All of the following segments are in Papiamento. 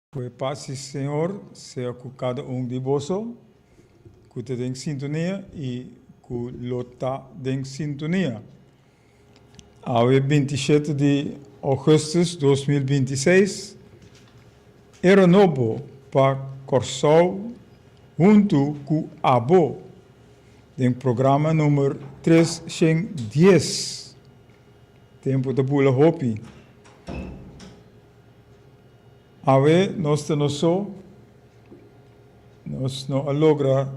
Ku e pas di Señor sea ku kada un di boso ku ta den sintonia i ku lo ta den sintonia. Awe 27 di ougùstùs 2026, era nobo pa Kòrsou huntu ku abo den programa number 310. Tempu ta bula hopi. Awe nos ta nos so, nos no a logra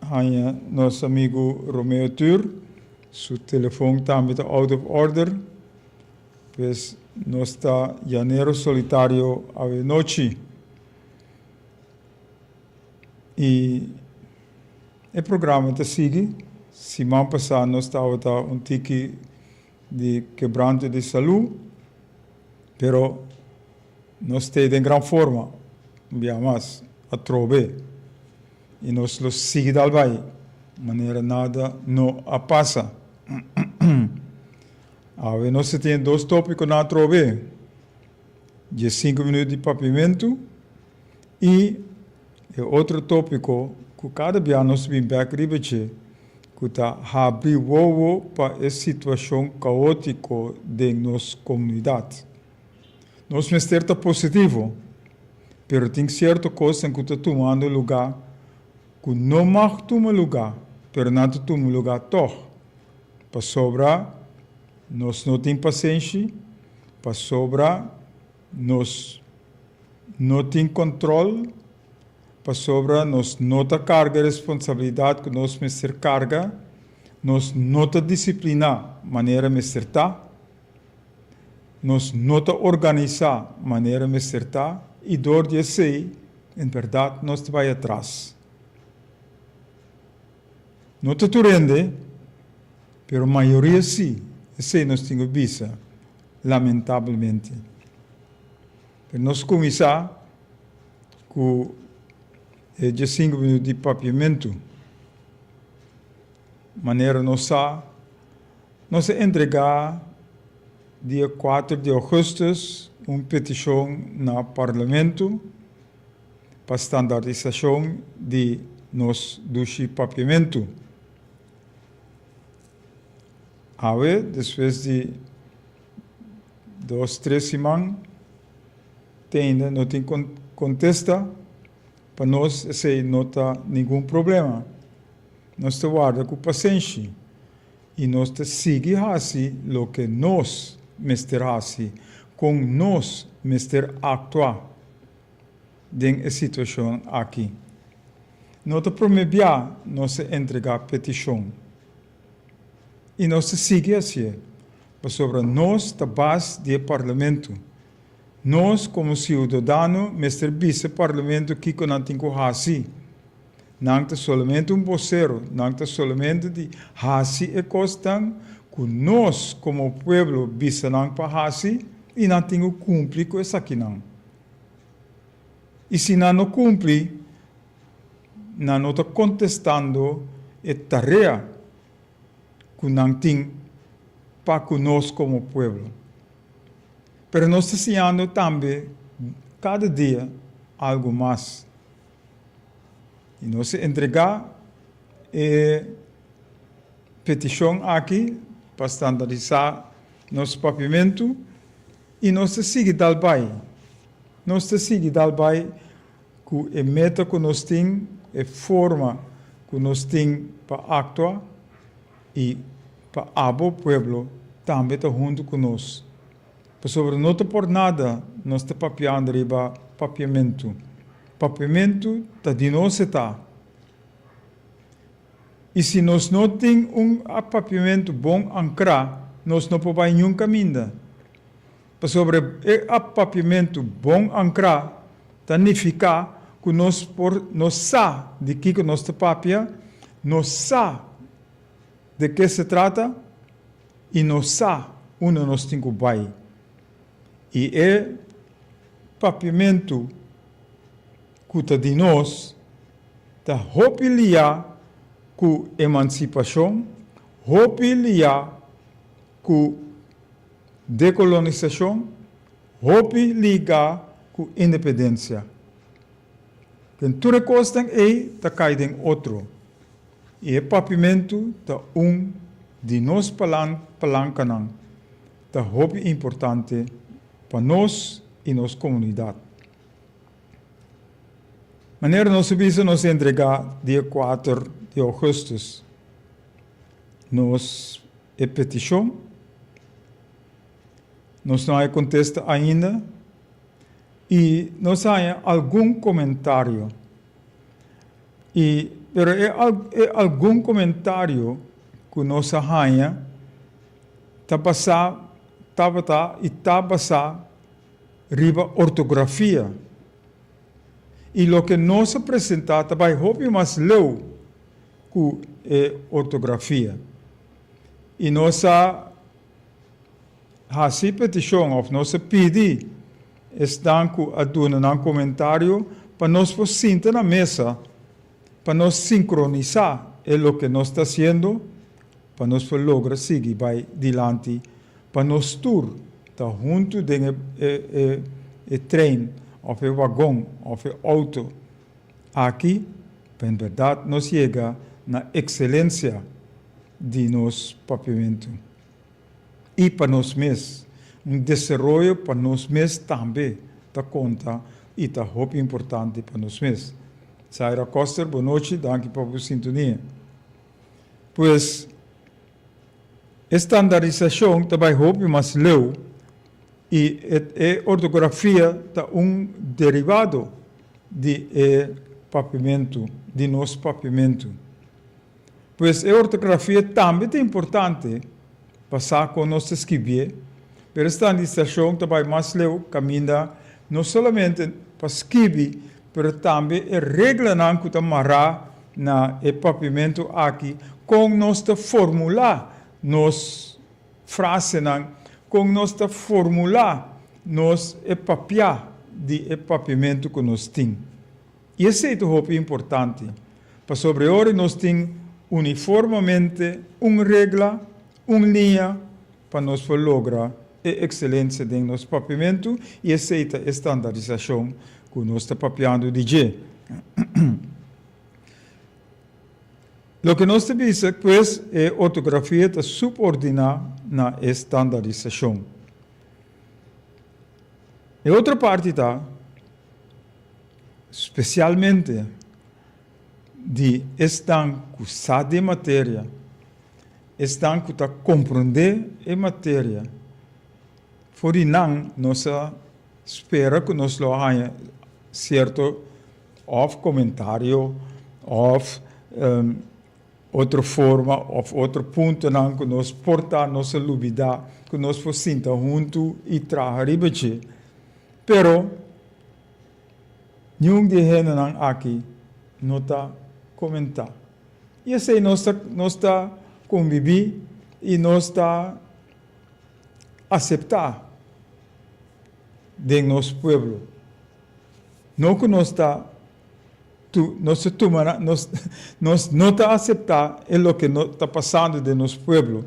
haña nos amigu Romeo Tur, su telefon tambe ta out of order, pues nos ta llanero solitario awe nochi. I e programa ta sigui, siman pasá nos tabata un tiki di kebrante di salú, pero nos t'ei den gran forma, un bia mas, atrobe, i nos lo sigui dal bai, manera nada no a pasa. Awe nos ta tin dos tópikonan atrobe, diesinku minüt di papiamentu i E otro tópiko ku kada bia nos bin bèk riba dje, ku ta habri wowo pa e situashon kaótiko den nos komunidat. Nos mester ta positivo, pero tin sierto kosnan ku ta tumando lugá ku no mag tuma lugá, pero nan ta tuma lugá tòg, pasobra nos no tin pasenshi, pasobra nos no tin control pasobra nos no ta carga responsabilidad cu nos mester carga, nos no ta disciplina manera mester ta, nos no ta organisa manera mester ta y door di esey en berdad nos ta bay atras. No ta tur hende, pero mayoria si, esey nos tin cu bisa lamentablemente. Pero nos kuminsá ku e diesinku minüt di papiamentu. Manera nos sa, nos a entregá dia kuater di ougùstùs un petishon na Parlamentu pa standardisashon di nos dushi papiamentu. Awe, despues di dos tres siman te ainda no tin contesta, pa nos esey no ta ningun problema. Nos ta warda cu pasenshi y nos ta sigui haci loke nos mester haci, con nos mester actua den e situacion aki. No ta prome bia nos a entrega peticion. I nos ta sigui hasié, pasobra nos ta bas di e Parlamento. Nos komo siudadano mester bisa e Parlamento kiko nan tin ku hasi. Nan ta solamente un bosero, nan ta solamente di hasi e kosnan ku nos komo pueblo bisa nan pa hasi i nan tin ku kumpli ku esakinan. I si nan no kumpli, nan no ta kontestando e tarea ku nan tin pa ku nos komo pueblo. Pero nos ta siñando tambe kada dia algu mas. I nos ta entregá e petishon aki pa standardisá nos papiamentu i nos ta sigui dal bai. Nos ta sigui dal bai Ku e meta ku nos tin, e forma ku nos tin pa aktua i pa abo pueblo tambe ta huntu ku nos. Pasobra no ta por nada nos ta papiando riba papiamentu. Papiamentu ta di nos e ta. I si nos no tin un papiamentu bon ankrá, nos no por bai niun kaminda. Pasobra e apapiamentu bon ankrá ta nifiká ku nos por nos sa di kiko nos ta papia, nos sa de ke se trata i nos sa unda nos tin ku bai. I e papiamentu ku ta di nos ta hopi liá ku emansipashon, hopi liá ku Dekolonisashon hopi liga. ku independensia. Den tur e kosnan ei ta kai den otro, i e papimentu ta un di nos palankanan ta hopi importante pa nos i nos komunidat. Manera nos a bisa nos entregá dia kuater di ougùstùs nos e petishon, nos no a kontesta ainda i nos a haña algun komentario i pero e e algun komentario ku nos a haña ta basá tabata i ta basá riba ortografia i loke nos a presentá ta bai hopi mas leu ku e ortografia i nos a hasi petishon òf nos a pidi esnan ku a duna nan komentario pa nos por sinta na mesa pa nos sinkronisá e loke nos ta hasiendo pa nos por logra sigui bai dilanti pa nos tur ta huntu den e trein òf e wagon òf e outo aki pa en bèrdat nos yega na ekselensia di nos papiamentu i pa nos mes. Un desaroyo pa nos mes tambe ta konta i ta hopi importante pa nos mes. Zaira Koster, bonochi, danki pa bo sintonia. Pues, e standarisashon ta bai hopi mas leu i e ortografia ta un derivado di e papiamentu, di nos papiamentu. Pues e ortografia tambe ta importante pa sa kon nos ta skibié, pero e standarisashon ta bai mas leu kaminda no solamente pa skibi pero tambe e reglanan ku ta mará na e papiamentu aki, kon nos ta formulá nos frasenan, kon nos ta formulá nos e papiá di e papiamentu ku nos tin. I esei ta hopi importante, pasobra e ora nos tin uniformemente un regla, un liña, pa nos por logra e ekselensia den nos papiamentu i esei ta e standarisashon ku nos ta papiando di dje. Loke nos ta bisa, pues, e ortografia ta subordiná na e standarisashon. E otro parti ta, spesialmente di esnan ku sa di e materia, Esnan ku ta komprondé e materia, for di nan nos a spera ku nos lo haña sierto òf komentario òf otro forma òf otro puntonan ku nos por ta nos a lubidá ku nos por sinta huntu i traha riba dje. Pero niun di e hendenan aki no ta komentá. I esei nos ta nos ta konbibí i nos ta aseptá den nos pueblo. No ku nos ta tu nos ta tuma nos nos no ta aseptá e loke no ta pasando den nos pueblo,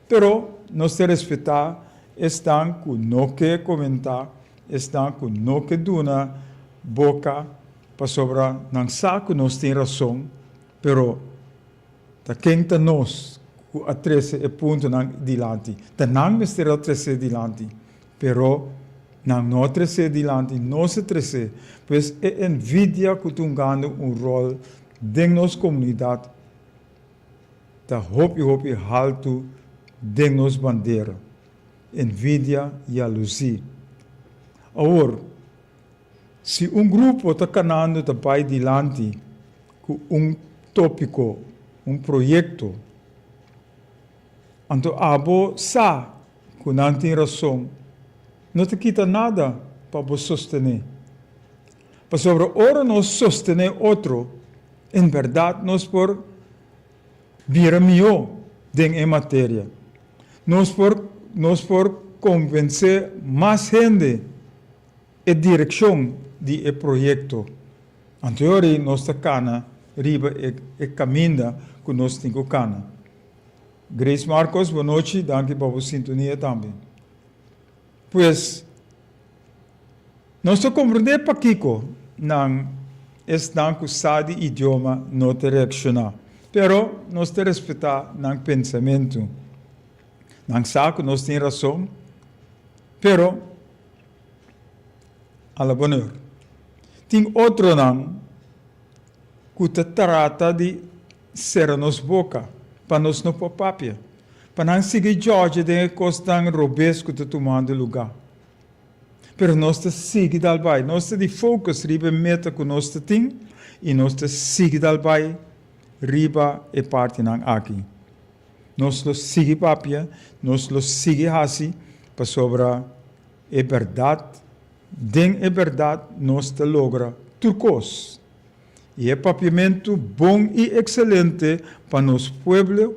pero nos ta respetá esnan ku no ke komentá, esnan ku no ke duna boka Pasobra nan sa ku nos tin rason, pero ta ken ta nos ku a trese e puntonan dilanti? Ta nan mester a tres'é dilanti, pero nan no a tres'é dilanti, nos a tres'é. Pues e envidia ku ta hungando un ròl den nos komunidat ta hopi hopi haltu den nos bandera, envidia, yalusí. Awor. Si un grupo ta kanando ta bai dilanti ku un tópiko, un proyekto, anto abo sa ku nan tin rason, no ta kita nada pa bo sostené. Pasobra ora nos sostené otro, en bèrdat nos por bira mihó den e materia. Nos por nos por konvensé mas hende. E direkshon di e proyekto anterior ei nos ta kana riba e kaminda ku nos tin ku kana. Grace Marcos, bonochi, danki pa bo sintonia tambe. Pues. Nos ta komprendé pakiko nan esnan ku sa di idioma no ta reakshoná, pero nos ta respetá nan pensamentu. Nan sa ku nos tin rason, pero a la bonheur. Tin otronan ku ta trata di sera nos boka pa nos no por papia, pa nan sigui djòdje den e kosnan robes ku ta tumando lugá. Pero nos ta sigui dal bai. Nos ta di focus riba e meta ku nos ta tin i nos ta sigui dal bai riba e partinan aki. Nos lo sigui papia, nos lo sigui hasi pasobra e bèrdat, den e bèrdat nos ta logra tur kos. I e papiamentu bon i ekselente pa nos pueblo,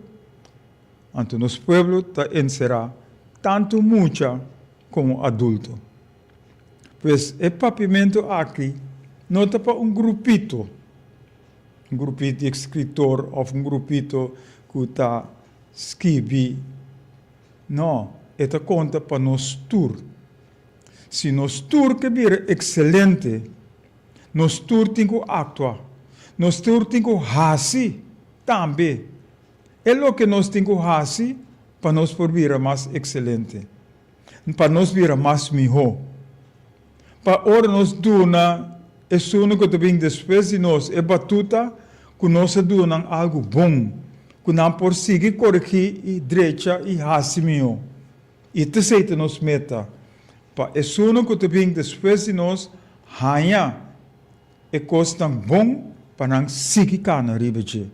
anto nos pueblo ta enserá tantu mucha komo adulto. Pues e papiamentu aki no ta pa un grupito, un grupito di eskritor òf un grupito ku ta skibi. No, e ta konta pa nos tur. Si nos tur ke bira ekselente, nos tur tin ku aktua, nos tur tin ku hasi tambe e loke nos tin ku hasi pa nos por bira mas ekselente, pa nos bira mas mihó. Pa ora nos duna esunnan ku ta bin despues di nos e batuta, ku nos a duna nan algu bon, ku nan por sigui koregí i drecha i hasi mihó. I t'esei ta nos meta, pa esunnan ku ta bin despues di nos haña e kosnan bon pa nan sigui kana riba dje.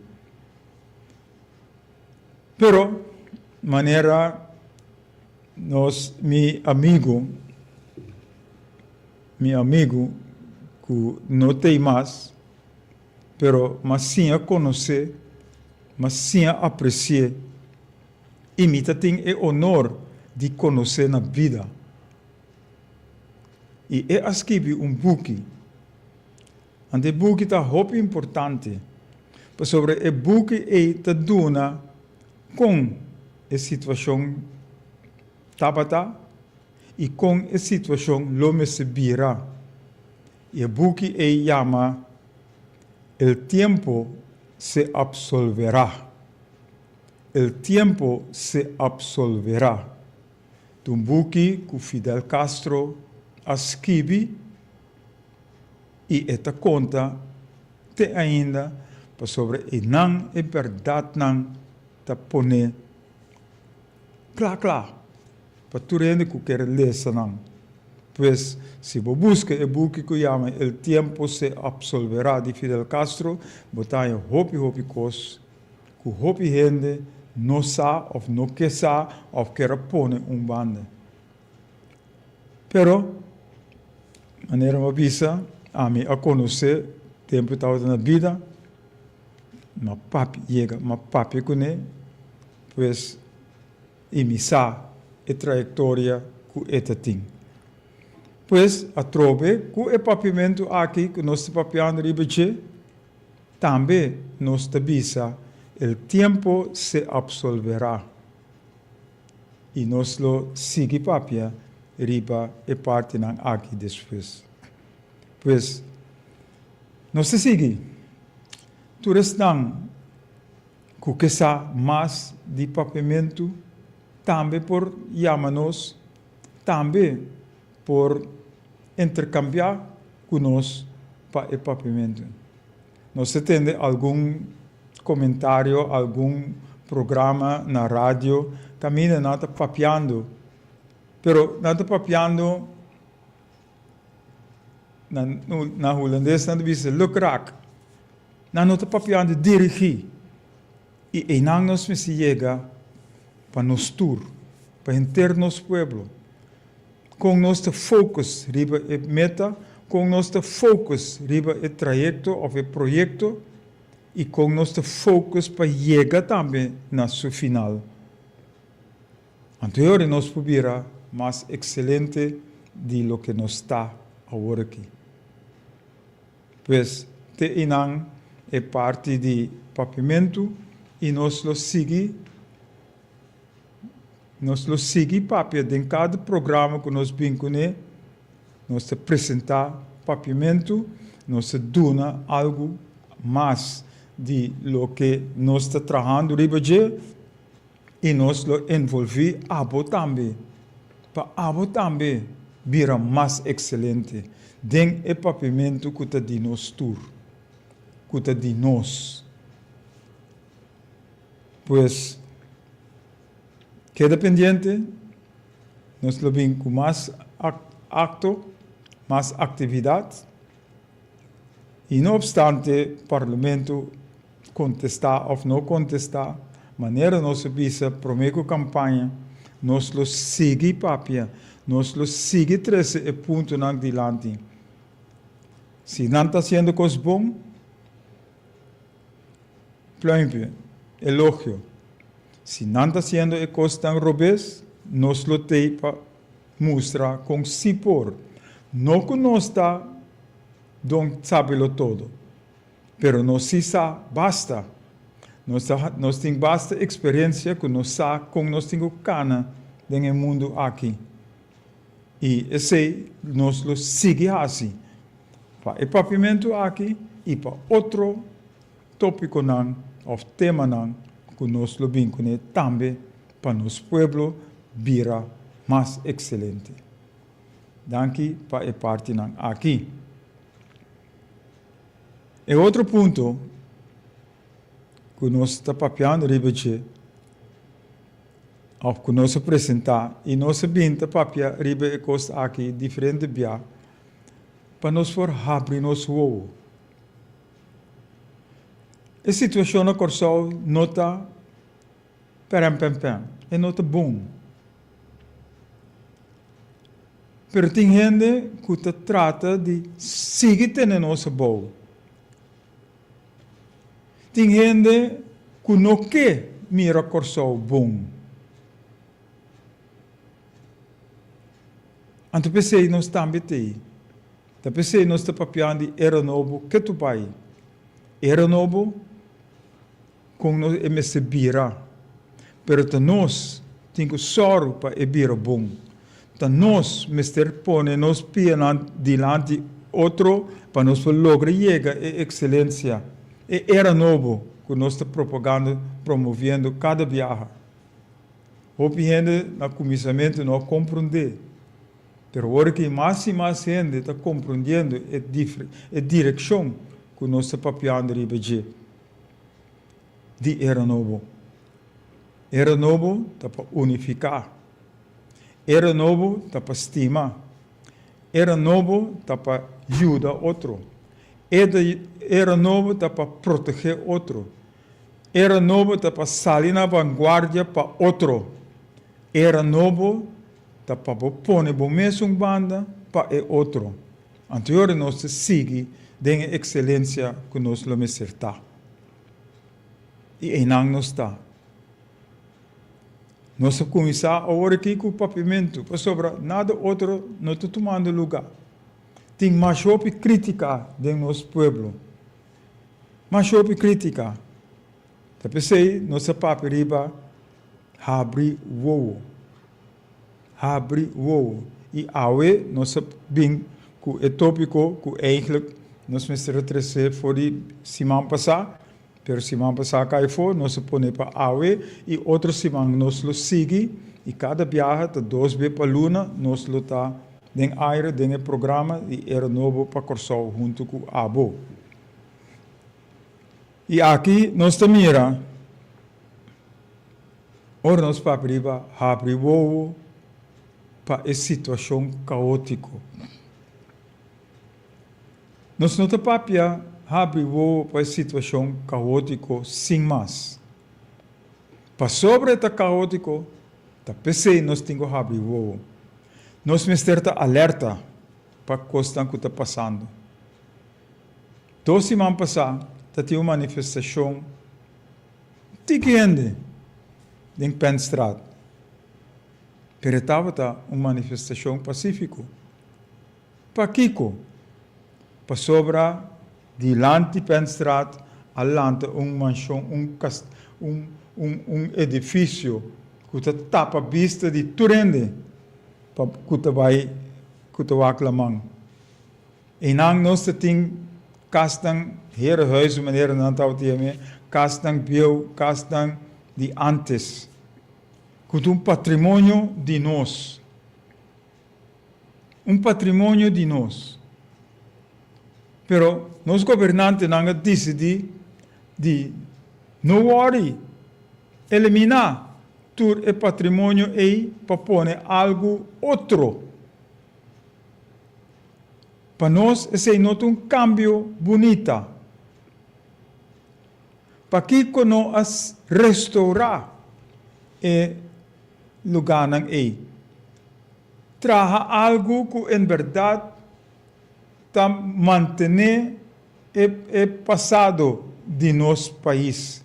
Pero, manera nos, mi amigu, mi amigu ku no t'ei mas, pero m'a siña konosé, m'a siña apresi'é i mi ta tin e onor di konosé na bida. I e a skibi un buki. Anto e buki ta hopi importante, pasobra e buki ei ta duna kon e situashon tabata i kon e situashon lo mester bira. I e buki ei yama El tiempo se absolverá. El tiempo se absolverá. Ta un buki ku Fidel Castro a skibi i e ta konta te ainda pasobra einan e bèrdatnan ta pone kla kla pa tur hende ku ker lesa nan. Pues, si bo buska e buki ku yama El tiempo se absolverá di Fidel Castro, bo ta haña hopi hopi kos ku hopi hende no sa òf no ke sa òf ker a pone un banda. Pero, manera mi a bisa, ami a konosé tempu e tabata na bida, mi a papia, yega, mi a papia kuné, pues i mi sa e trayektoria ku e ta tin. Pues, atrobe ku e papiamentu aki ku nos ta papiando riba dje, tambe nos ta bisa, El tiempo se absolverá. I nos lo sigui papia riba e partinan aki despues. Pues, nos ta sigui. Tur esnan ku ke sa mas di papiamentu tambe por yama nos, tambe por interkambiá ku nos pa e papiamentu. Nos ta tende algun komentario, algun programa na radio kaminda nan ta papiando, pero nan ta papiando na na hulandes nan ta bisa lukraak, nan no ta papiando dirigí i einan nos mester yega pa nos tur, pa henter nos pueblo. Kon nos ta focus riba e meta, kon nos ta focus riba e trayecto of e proyecto y kon nos ta focus pa yega tambe na su final. Anto e ora nos por bira mas excelente di loke nos ta awor aki. Pues te einan e parti di papiamentu y nos lo sigui. Nos lo sigui papia den kada programa ku nos bin kuné. Nos ta presentá Papiamentu, nos ta duna algu mas di loke nos ta trahando riba dje i nos lo envolví abo tambe pa abo tambe bira mas ekselente den e papiamentu ku ta di nos tur, ku ta di nos. Pues, keda pendiente, nos lo bin ku mas akto, mas aktividat i no opstante Parlamento kontestá òf no kontestá, manera nos a bisa promé ku kampaña, nos lo sigui papia, nos lo sigui trese e puntonan dilanti. Si nan ta hasiendo kos bon, Pluimpje, elogio. Si nan ta haciendo e cosnan robes, nos lo tey pa mustra con si por. No cu nos ta don sabelo todo, pero nos si sa basta. Nos ta nos tin basta experiencia cu nos sa con nos tin cu cana den e mundo aki. Y esey nos lo sigui haci pa e papiamento aki y pa otro tópikonan òf temanan ku nos lo bin kuné tambe pa nos pueblo bira mas ekselente. Danki pa e partinan aki. E otro punto ku nos ta papiando riba dje òf ku nos a presentá i nos a bin ta papia riba e kos aki diferente bia pa nos por habri nos wowo. E situashon na Kòrsou no ta pèrèmpèmpèm, e no ta bon. Pero tin hende ku ta trata di sigui tene nos abou. Tin hende ku no ke mira Kòrsou bon. Anto p'esei nos tambe t'ei. Ta p'esei nos ta papian di era nobo ketu bai. Era nobo kon nos e mester bira. Pero ta nos tin ku sòru pa e bira bon. Ta nos mester pone nos pianan dilanti otro pa nos por logra yega e ekselensia, e era nobo ku nos ta propagando, promoviendo kada biaha. Hopi hende na kuminsamentu no a komprondé. Pero ora ki mas i mas hende ta komprondiendo e e direkshon ku nos ta papiando riba dje di era nobo. Era nobo ta pa unifiká. Era nobo ta pa stima. Era nobo ta pa yuda otro. Era nobo ta pa protegé otro. Era nobo ta pa sali na vanguardia pa otro. Era nobo Ta pa bo pone bo mes un banda pa e otro. Anto yora nos ta sigui den e ekselencia ku nos lo mester ta. I einan nos ta. Nos a kuminsá awor aki ku papiamentu, pasobra nada otro no ta tumando lugá. Tin mas hopi krítika den nos pueblo. Mas hopi krítika. Ta p'esei nos a papia riba habri wowo. Habri wowo. I awe nos a bin ku e tópiko ku eigentlik nos mester a trese for di siman pasá, pero siman pasá a kai afó, nos a pone pa awe i otro siman nos lo sigui i kada biaha ta dos be pa luna nos lo ta den aire den e programa di Era Nobo pa Kòrsou huntu ku abo. I aki nos ta mira. Ora nos papia riba habri wowo pa e situashon kaótiko. Nos no ta papia habri wowo pa e situashon kaótiko sin mas. Pasobra e ta kaótiko, ta p'esei nos tin ku habri wowo. Nos mester ta alerta pa kosnan ku ta pasando. Dos siman pasá ta tin un manifestashon. Tiki hende den Penstraat, pero e tabata un manifestacion pacifico. Pakico? Pasobra dilanti Penstraat a lanta un mansion, un un un un edificio cu ta tapa bista di tur hende pa cu ta bay. ku ta wak laman. Einan nos ta tin kasnan, herenhuizen manera nan tabata yam'é, kasnan bieu, kasnan di ántes, ku ta un patrimonio di nos. Un patrimonio di nos. Pero nos gobernantenan a disidí di no wòri eliminá tur e patrimonio ei pa pone algu otro. Pa nos esei no ta un kambio bunita. Pakiko no a restourá e lugánan ei? Traha algu ku en bèrdat ta mantené e pasado di nos pais.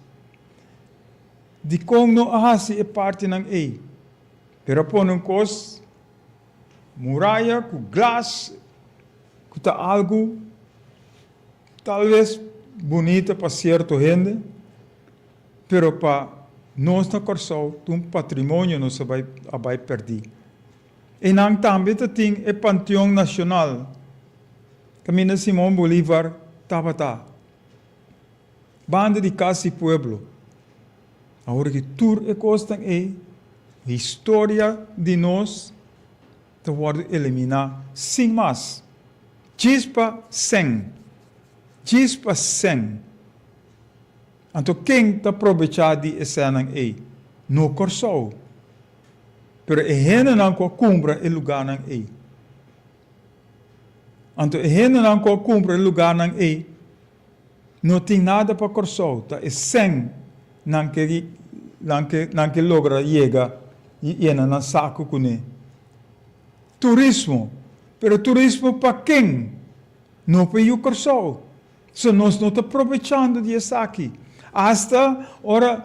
Dikon no a hasi e partinan ei? Pero a pone un kos muraya ku glas ku ta algu talves bunita pa sierto hende, pero pa nos na Kòrsou ta un patrimonio nos a bai a bai pèrdí. Einan tambe ta tin e Panteon Nashonal kaminda Simon Bolivar tabata. Banda di Kas di Pueblo. Awor ki tur e kosnan ei, historia di nos ta wòrdu eliminá sin mas. Djis pa sèn. Djis pa sèn. Anto ken ta probechá di e sènnan ei? No Kòrsou, pero e hendenan ku a kumpra e lugánan ei. Anto e hendenan ku a kumpra e lugánan ei no tin nada pa Kòrsou, ta e sèn nan ke nan ke nan ke logra yega i yena nan saku kuné. Turismo, pero turismo pa ken? No pa yu Kòrsou. So nos no ta probechando di esaki. Asta ora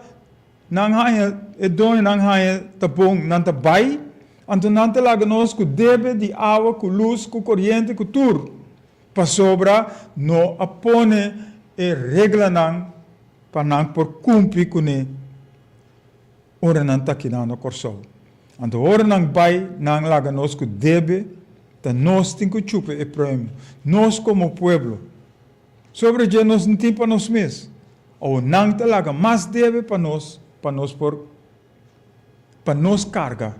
nan haña, e doñonan haña ta bon, nan ta bai, anto nan ta laga nos ku debe di awa, ku lus, ku koriente, ku tur. Pasobra no a pone e reglanan pa nan por kumpli kuné ora nan ta keda na Kòrsou. Anto ora nan bai, nan laga nos ku debe, ta nos tin ku chupa e premio. Nos komo pueblo. Sobre dje nos no tin pa nos mes. Awor nan ta laga mas debe pa nos, pa nos por, pa nos karga.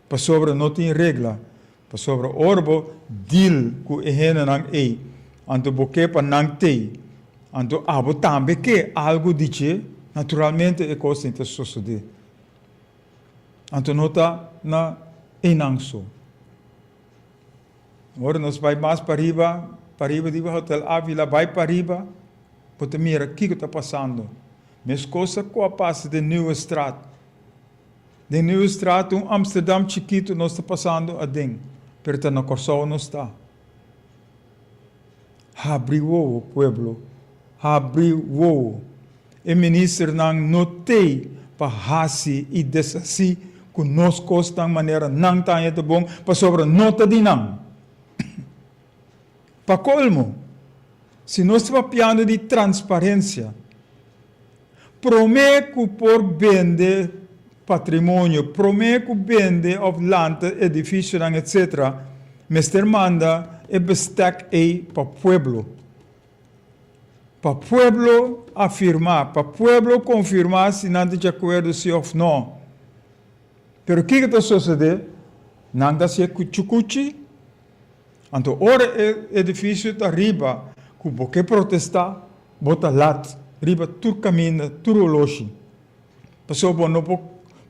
Pasobra no tin regla. Pasobra ora bo deal ku e hendenan ei, anto bo ke pa nan tei, anto abo tambe ke algu di dje, naturalmente e kos tin ta sosodé. Anto no ta na einan so. Ora nos bai mas pariba, pariba di Hotel Avila bai pariba, bo ta mira kiko ta pasando. Meskos ku a pasa den Nieuwestraat. Den Nieuwestraat un Amsterdam chikitu nos ta pasando aden, pero ta na Kòrsou nos ta. Habri wowo, pueblo, habri wowo. E ministernan no t'ei pa hasi i deshasí ku nos kosnan manera nan ta haña ta bon, pasobra no ta di nan. Pa kolmo, si nos ta papiando di transparensia, Promé ku por bende patrimonio, promé ku bende òf lanta edifisionan etc. Mester manda e bestek ei pa pueblo. Pa pueblo afirmá, pa pueblo konfirmá si nan ta djakuerdo si òf nò. Pero kiko ta sosodé? Nan ta hasié kuchukuchi. Anto ora e edifisio ta riba ku bo ke protestá, Bo ta lat riba tur kaminda, tur oloshi. Pasobra bo no por,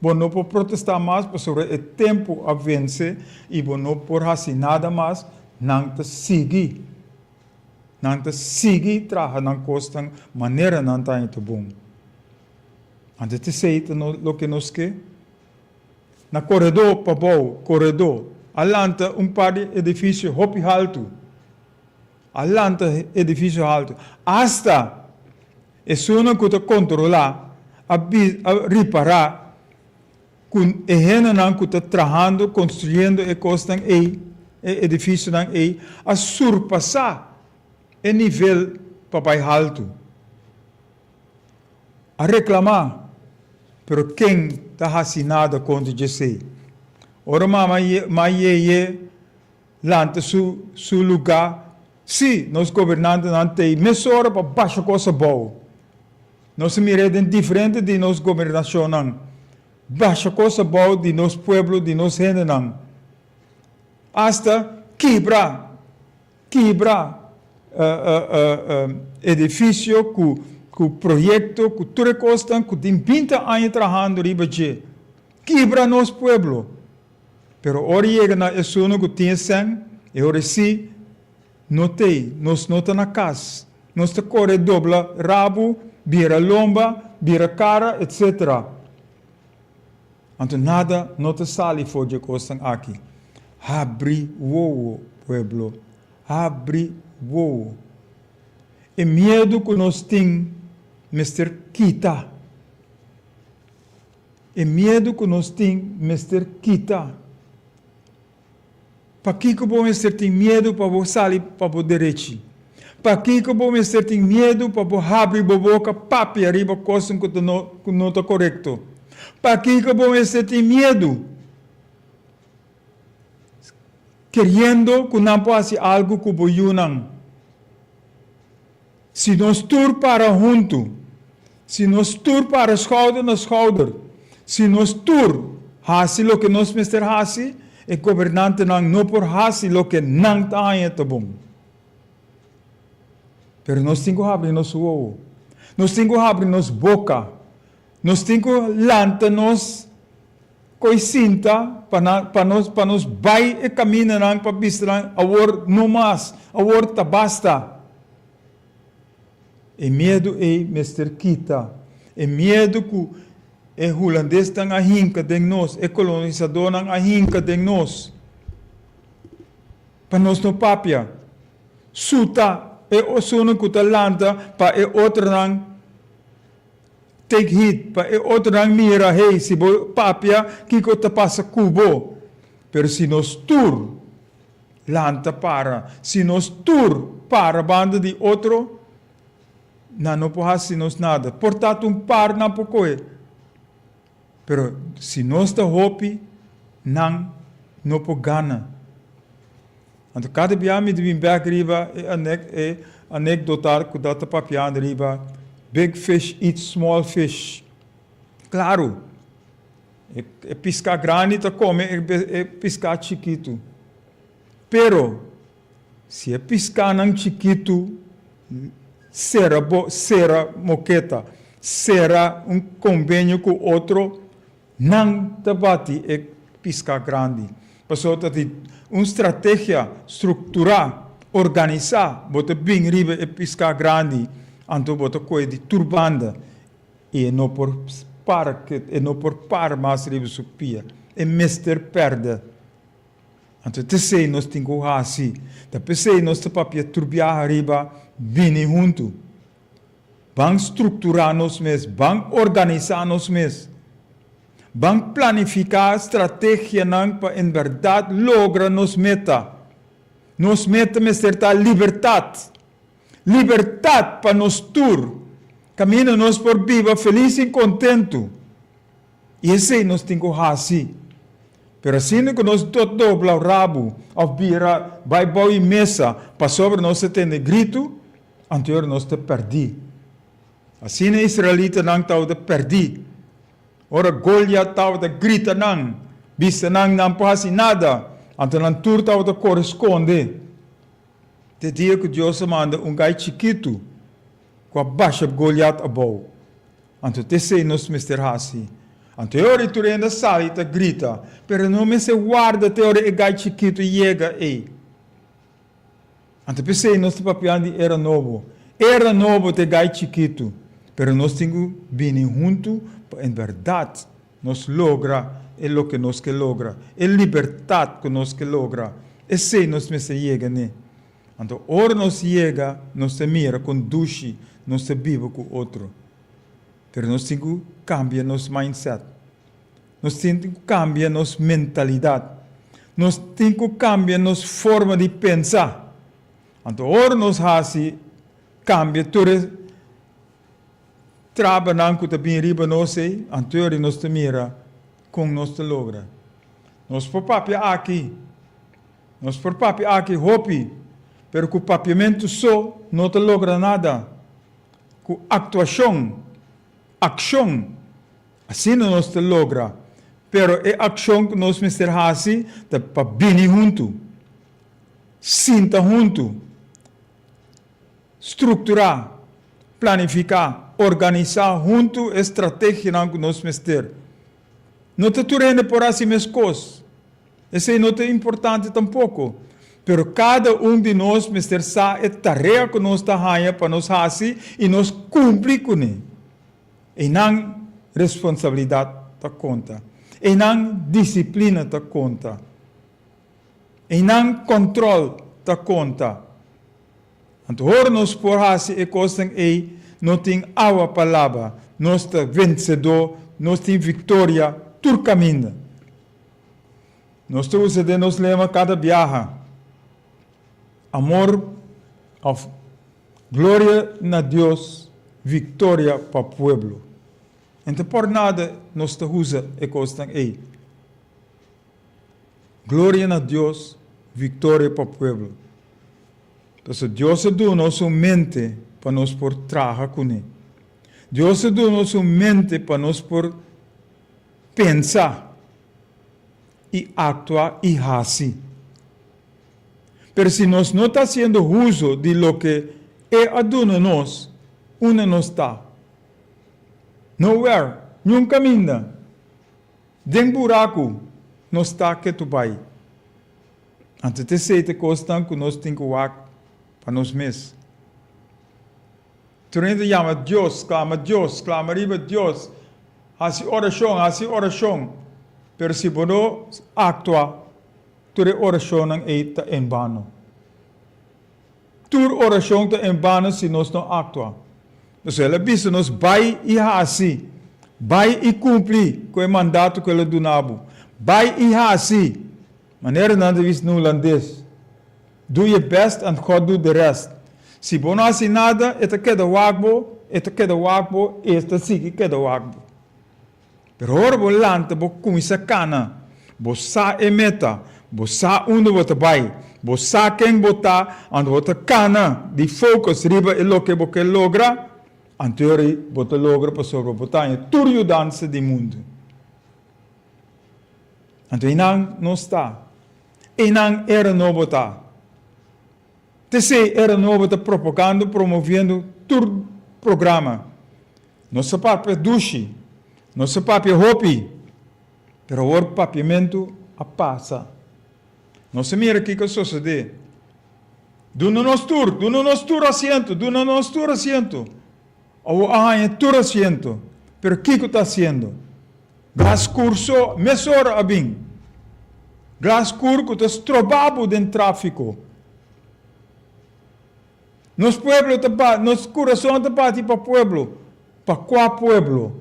bo no por protestá mas pasobra e tempu a vense i bo no por hasi nada mas, nan ta sigui, nan ta sigui traha nan kosnan manera nan ta haña ta bon. Anto t'esei ta loke nos ke. Na koredó pabou, koredó, a lanta un par di edifisio hopi haltu. A lanta edifisio haltu. Asta esunnan ku ta kontrolá a a ripará ku e hendenan ku ta trahando, konstruyendo e kosnan ei, e edifisionan ei, a surpasá e nivel pa bai haltu. A reklamá, pero ken ta hasi nada kontra djesei? Ora mama yeye. lanta su su lugá. Sí, nos gobernantenan t'ei mesora pa basha kos abou. Nos a mir'é den diferente di nos gobernashonnan, basha kos abou di nos pueblo, di nos hendenan. Asta kibra, kibra edifisio ku ku proyekto, ku tur e kosnan ku tin binti aña trahando riba dje. Kibra nos pueblo. Pero ora yega na esunnan ku tin e sèn, e ora sí no t'ei, nos no ta na kas. Nos ta kore dobla rabu, bira lomba, bira kara, etc. Anto nada no ta sali for dje kosnan aki. Habri wowo, pueblo, habri wowo. E miedu ku nos tin mester kita. E miedu ku nos tin mester kita. Pakiko bo mester tin miedu pa bo sali pa bo derechi? Pakiko bo mester tin miedu pa bo habri bo boka papia riba kosnan ku ta no ku no ta korekto? Pakiko bo mester tin miedu keriendo ku nan por hasi algu ku bo yunan? Si nos tur para huntu, si nos tur para schouder na schouder, si nos tur hasi loke nos mester hasi, e gobernantenan no por hasi loke nan ta haña ta bon. Pero nos tin ku habri nos wowo, nos tin ku habri nos boka, nos tin ku lanta nos Koe sinta pa nan, pa nos, pa nos bai e kamindanan pa bisa nan, Awor no mas, awor ta basta. E miedu ei mester kita. E miedu ku e hulandesnan a hinka den nos, e kolonisadónan a hinka den nos, pa nos no papia. Suta e osunan ku ta lanta pa e otronan. Take heed pa e otronan mira, hey, si bo papia, kiko ta pasa ku bo? Pero si nos tur lanta para, si nos tur para banda di otro, nan no por hasi nos nada. Por ta ta un par nan por kohe, pero si nos ta hopi, nan no por gana. Anto kada bia mi ta bin bek riba e e anekdota ku ta ta papiando riba big fish eat small fish. Klaru, e e piská grandi ta kome e e piská chikitu. Pero si e piskánan chikitu sera bo sera moketa, sera un konbenio ku otro, Nan ta bati e piská grandi. Pasobra ta di un strategia strukturá, organisá, bo ta bin riba e piská grandi, anto bo ta kohe di tur banda i e no por para, e no por para mas riba su pia. E mester pèrdè. Anto ta esei nos tin ku hasi. Ta p'esei nos ta papia tur biaha riba bini huntu. Ban strukturá nos mes, ban organisá nos mes. Ban planifiká strategianan pa en bèrdat logra nos meta. Nos meta mester ta libertat. Libertat pa nos tur, kaminda nos por biba felis i kontentu. I esei nos tin ku hasi. Pero asina ku nos tot dobla rabu òf bira bai bou i mesa pasobra nos ta tende gritu, anto nos ta pèrdí. Asina e israelitanan tabata pèrdí. Ora Goliat tabata grita nan, bisa nan nan por hasi nada, anto nan tur tabata kore skonde. Te dia ku Dios a manda un gai chikitu ku a basha Goliat abou. Anto t'esei nos mester hasi. Anto e ora ei tur hende a sali i ta grita, pero no mester warda te ora e gai chikitu yega ei. Anto p'esei nos ta papiando di era nobo. Era nobo ta e gai chikitu, pero nos tin ku bini huntu pa en bèrdat nos logra e loke nos ke logra, e libertat ku nos ke logra. Esei nos mester yega n'e. Anto ora nos yega, nos ta mira kon dushi nos ta biba ku otro. Pero nos tin ku kambia nos mindset. Nos tin ku kambia nos mentalidat. Nos tin ku kambia nos forma di pensa. Anto ora nos hasi kambia tur e trabanan ku ta bin riba nos ei, anto ora nos ta mira kon nos ta logra. Nos por papia aki. Nos por papia aki hopi, pero ku papiamentu so no ta logra nada. Ku aktuashon, akshon, asina nos ta logra. Pero e akshon ku nos mester hasi ta pa bini huntu, sinta huntu, strukturá, planifiká, organisá huntu e strategianan ku nos mester. No ta tur hende por hasi meskos. Esei no ta importante tampoko. Pero kada un di nos mester sa e tarea ku nos ta haña pa nos hasi i nos kumpli kuné. Einan responsabilidat ta konta. Einan disiplina ta konta. Einan kòntròl ta konta. Anto ora nos por hasi e kosnan ei, no tin awa pa laba, nos ta vensedó, nos tin viktoria tur kaminda. Nos ta usa den nos lema kada biaha, Amor òf Gloria na Dios, viktoria pa pueblo. Enta por nada nos ta usa e kosnan ei. Gloria na Dios, viktoria pa pueblo. Pasobra Dios a duna nos un mente pa nos por traha kuné. Dios a duna nos un mente pa nos por pensa i aktua i hasi. Pero si nos no ta hasiendo uso di loke E a duna nos, unda nos ta? Nowhere, niun kaminda. Den buraku nos ta ketu bai. Anto ta esei ta kosnan ku nos tin ku wak pa nos mes. Tur hende ta yama Dios, sklama Dios, sklama riba Dios, hasi orashon, hasi orashon. Pero si bo no aktua, tur e orashonnan ei ta en bano. Tur orashon ta en bano si nos no aktua. Pasobra el a bisa nos bai i hasi, bai i kumpli ku e mandato ku el a duna bo. Bai i hasi, manera nan ta bisa na hulandes, Do je best and God do the rest. Si bo no hasi nada, e ta keda wak bo, e ta keda wak bo, e ta sigui keda wak bo. Pero ora bo lanta bo cuminsa cana, bo sa e meta, bo sa unda bo ta bay, bo sa ken bo ta, anto bo ta cana di focus riba e loke bo ke logra, anto yori bo ta logra pasobra bo ta haña tur yudansa di mundu. Anto einan nos ta, einan era nobo ta. T'esey era nobo ta propagando, promoviendo tur programa. Nos a papia dushi, nos a papia hopi, pero awor papiamentu a pasa. Nos a mira kiko a sosodé. Duna nos tur, duna nos tur asiento, duna nos tur asiento. Awor a haña tur asiento, pero kiko ta hasiendo? Glas kur so mesora a bin. Glas kur ku ta stroba bo den tráfiko. Nos pueblo ta ba, nos kurason ta bati pa pueblo. Pa kua pueblo?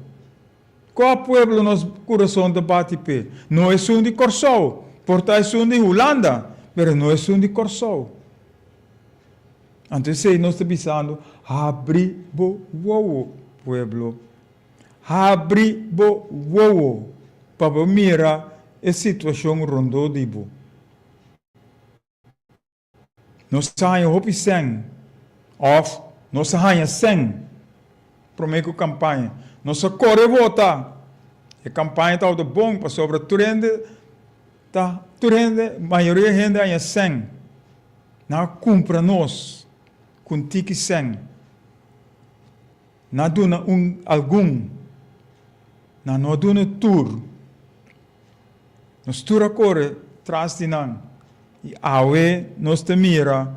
Kua pueblo nos kurason ta bati p'e? No esun di Kòrsou, por ta esun di Hulanda, pero no esun di Kòrsou. Anto esei nos ta bisando, habri bo wowo, pueblo. Habri bo wowo pa bo mira e situashon rondó di bo. Nos a haña hopi sèn òf nos a haña sèn promé ku kampaña. Nos a kore vota. E kampaña tabata bon pasobra tur hende ta tur hende mayoria hende a haña sèn. Nan a kumpra nos ku un tiki sèn. Nan a duna un algun. Nan no a duna tur. Nos tur a kore tras di nan, i awe nos ta mira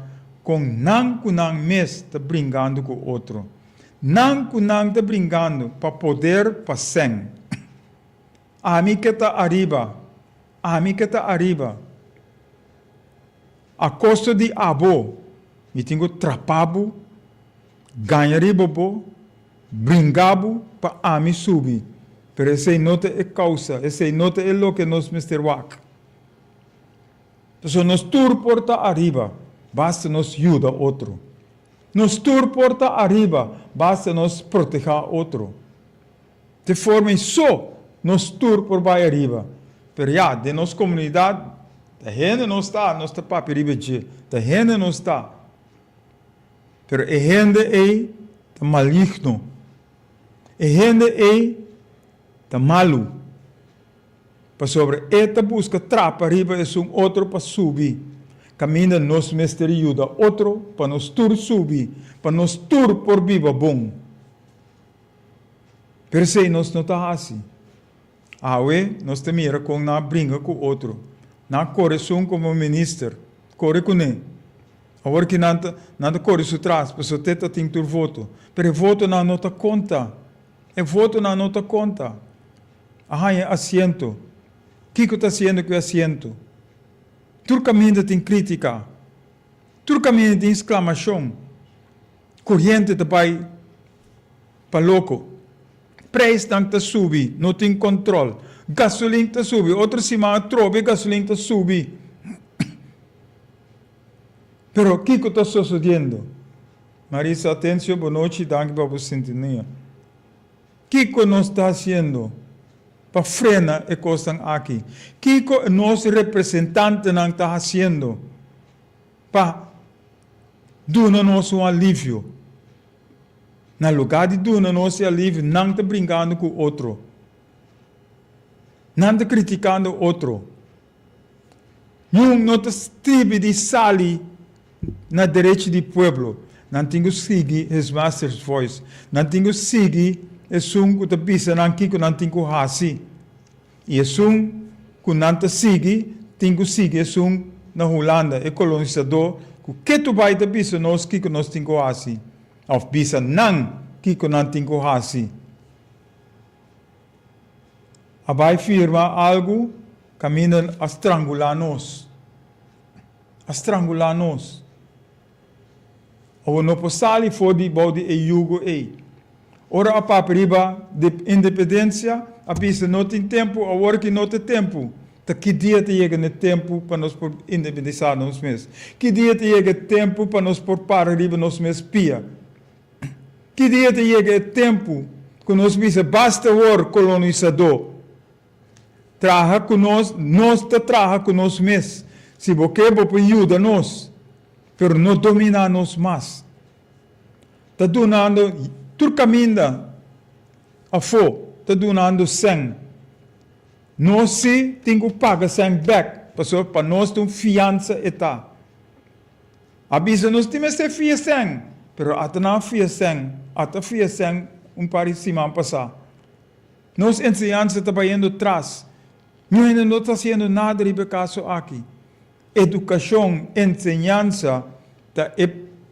kon nan ku nan mes ta bringando ku otro. Nan ku nan ta bringando pa poder, pa sèn. Ami ke ta ariba, ami ke ta ariba. A kosto di abo, mi tin ku trapa bo, gaña riba bo, Bringa bo pa ami subi, pero esei no ta e causa, esei no ta e loke nos mester wak. Pasobra nos tur por ta ariba, basta nos yuda otro. Nos tur por ta ariba, basta nos proteha otro. Te forma ei so nos tur por bai ariba. Pero ya, den nos comunidad. Ta hende nos ta, nos ta papia riba dje. Ta hende nos ta. Pero e hende ei ta maligno. E hende ei ta malu. Pasobra e ta buska trapa riba esun otro pa subi. Kaminda nos mester yuda otro pa nos tur subi, pa nos tur por biba bon. Pero esei nos no ta hasi. Awe nos ta mira kon nan a bringa ku otro. Nan a kore esun komo minister, kore kuné. Awor ki nan ta nan ta kore su tras pasobra te ta tin tur voto. Pero e votonan no ta konta. E votonan no ta konta. A haña asiento. Kiko ta hasiendo ku e asiento? Tur kaminda tin krítika. Tur kaminda tin sklamashon. Koriente ta bai pa loko. Prijsnan ta subi, no tin kòntròl. Gasolin ta subi, otro siman atrobe gasolin ta subi. Pero kiko ta sosodiendo? Marisa Atencio, bonochi, danki pa bo sintonia. Kiko nos ta hasiendo pa frena e kosnan aki? Kiko nos representantenan ta hasiendo pa duna nos un alivio? Na lugá di duna nos e alivio, nan ta brinkando ku otro. Nan ta kritikando otro. Niun no ta stribi di sali na derechi di pueblo. Nan tin ku sigui his master's voice. Nan tin ku sigui esun ku ta bisa nan kiko nan tin ku hasi. I esun ku nan ta sigui tin ku sigui esun na Hulanda, e kolonisadó ku ketu bai ta bisa nos kiko nos tin ku hasi, òf bisa nan kiko nan tin ku hasi. A bai firma algu kaminda a strangulá nos. A strangulá nos. Awor no por sali for di bou di e yugo ei. Ora a papia riba di independensia, a bisa no tin tempu, awor ki no ta tempu. Ta ki dia ta yega n'e tempu pa nos por independisá nos mes? Ki dia ta yega e tempu pa nos por para riba nos mes pia? Ki dia ta yega e tempu ku nos bisa basta awor kolonisadó? Traha ku nos, nos ta traha ku nos mes. Si bo ke bo por yuda nos, pero no dominá nos mas. Ta dunando tur kaminda afó, ta dunando sèn. Nos si tin ku paga sèn bèk, pasobra pa nos ta un fiansa e ta. A bisa nos tin mester fia sèn, pero ata nan a fia sèn, ata fia sèn un par di siman pasá. Nos enseñansa ta bayendo tras. Niun hende no ta hasiendo nada riba e kaso aki. Edukashon, enseñansa ta e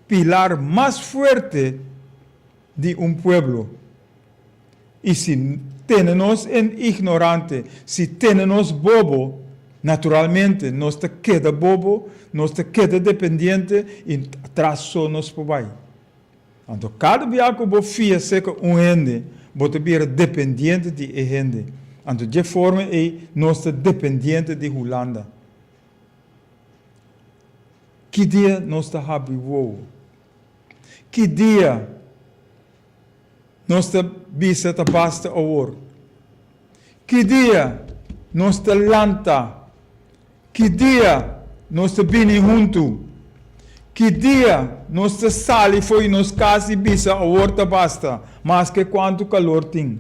pilar mas fuerte di un pueblo. I si tene nos en ignorante, si tene nos bobo, naturalmente nos ta keda bobo, nos ta keda dependiente i atras so nos por bai. Anto kada bia ku bo fia seka un hende, bo ta bira dependiente di e hende. Anto dje forma ei nos ta dependiente di Hulanda. Ki dia nos ta habri wowo? Ki dia nos ta bisa ta basta awor? Ki dia nos ta lanta? Ki dia nos ta bini huntu? Ki dia nos ta sali for di nos kas i bisa awor ta basta, maske kuantu kalor tin?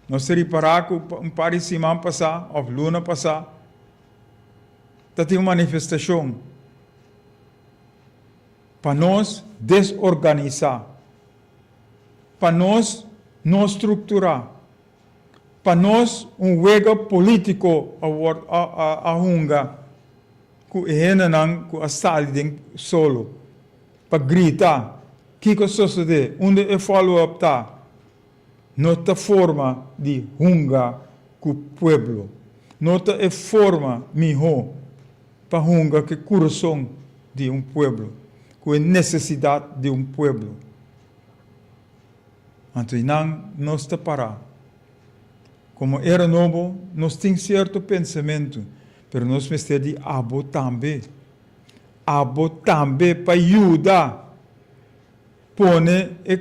Nos ta ripará ku un par di siman pasá òf luna pasá ta tin un manifestashon pa nos desorganisá, pa nos no strukturá. Pa nos un wega politico a word a hunga cu e hendenan cu a sali den solo pa grita kico a sosode, unda e follow up ta. No ta forma di hunga cu pueblo. No ta e forma miho pa hunga cu e curason di un pueblo, cu e necesidad di un pueblo. Anto i nan nos ta pará. Komo era nobo, nos tin sierto pensamentu, pero nos mester di abo tambe. Abo tambe pa yuda pone e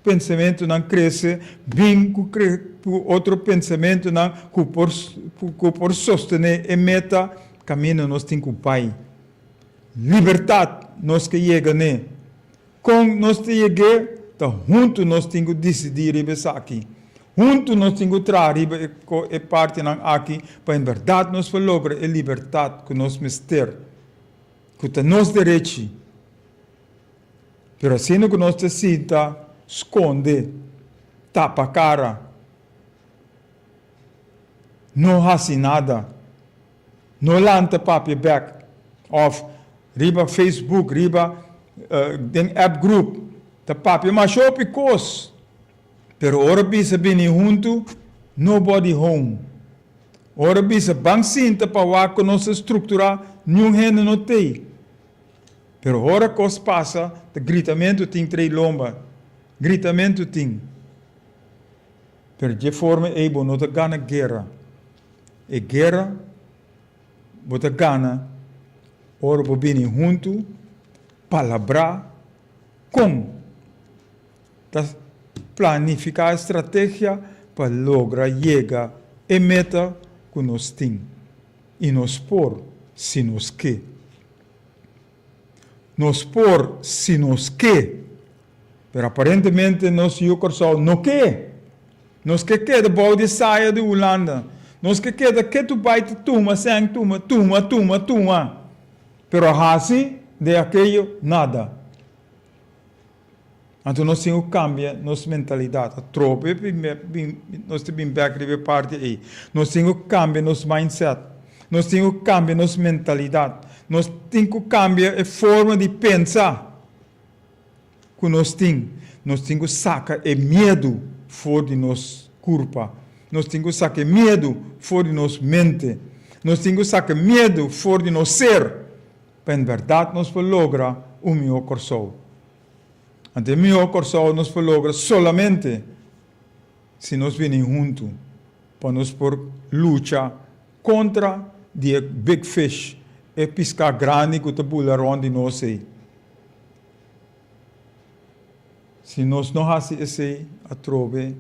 pensamentunan krese, bin ku ku otro pensamentunan ku por ku por sostené e meta. kaminda nos tin ku bai. Libertat nos ke yega n'e. Kon nos ta yeg'é? Ta huntu nos tin ku disidí riba esaki. Huntu nos tin ku traha riba e e partinan aki pa en bèrdat nos por logra e libertat ku nos mester, ku ta nos derechi. Pero asina ku nos ta sinta skonde, tapa kara, no hasi nada, no lanta papia bèk òf riba Facebook, riba den app group ta papia masha hopi kos, pero ora bisa bini huntu, nobody home. Ora bisa ban sinta pa wak ku nos ta strukturá, niun hende no t'ei. Pero ora kos pasa, ta gritamentu tin trei lomba, gritamentu tin. Pero dje forma ei bo no ta gana guera. E guera bo ta gana ora bo bini huntu, palabrá kon ta planifiká e strategia pa logra yega e meta ku nos tin. I nos por si nos ke. Nos por si nos ke. Pero aparentemente nos yu Kòrsou no ke. Nos ke keda bou di saya di Hulanda. Nos ke keda ketu bai ta tuma sèn tuma, tuma, tuma, tuma. Pero hasi de akeyo nada. Anto nos tin ku kambia nos mentalidat. Atrobe nos ta bin bèk riba e parti ei. Nos tin ku kambia nos mindset. Nos tin ku kambia nos mentalidat. Nos tin ku kambia e forma di pensa ku nos tin. Nos tin ku saka e miedu for di nos kurpa. Nos tin ku saka e miedu for di nos mente. Nos tin ku saka e miedu for di nos ser pa en bèrdat nos por logra un mihó Kòrsou. Anto e mihó Kòrsou nos por logra solamente si nos bini huntu pa nos por lucha kontra di e big fish, e piská grandi ku ta bula rònt di nos ei. Si nos no hasi esei atrobe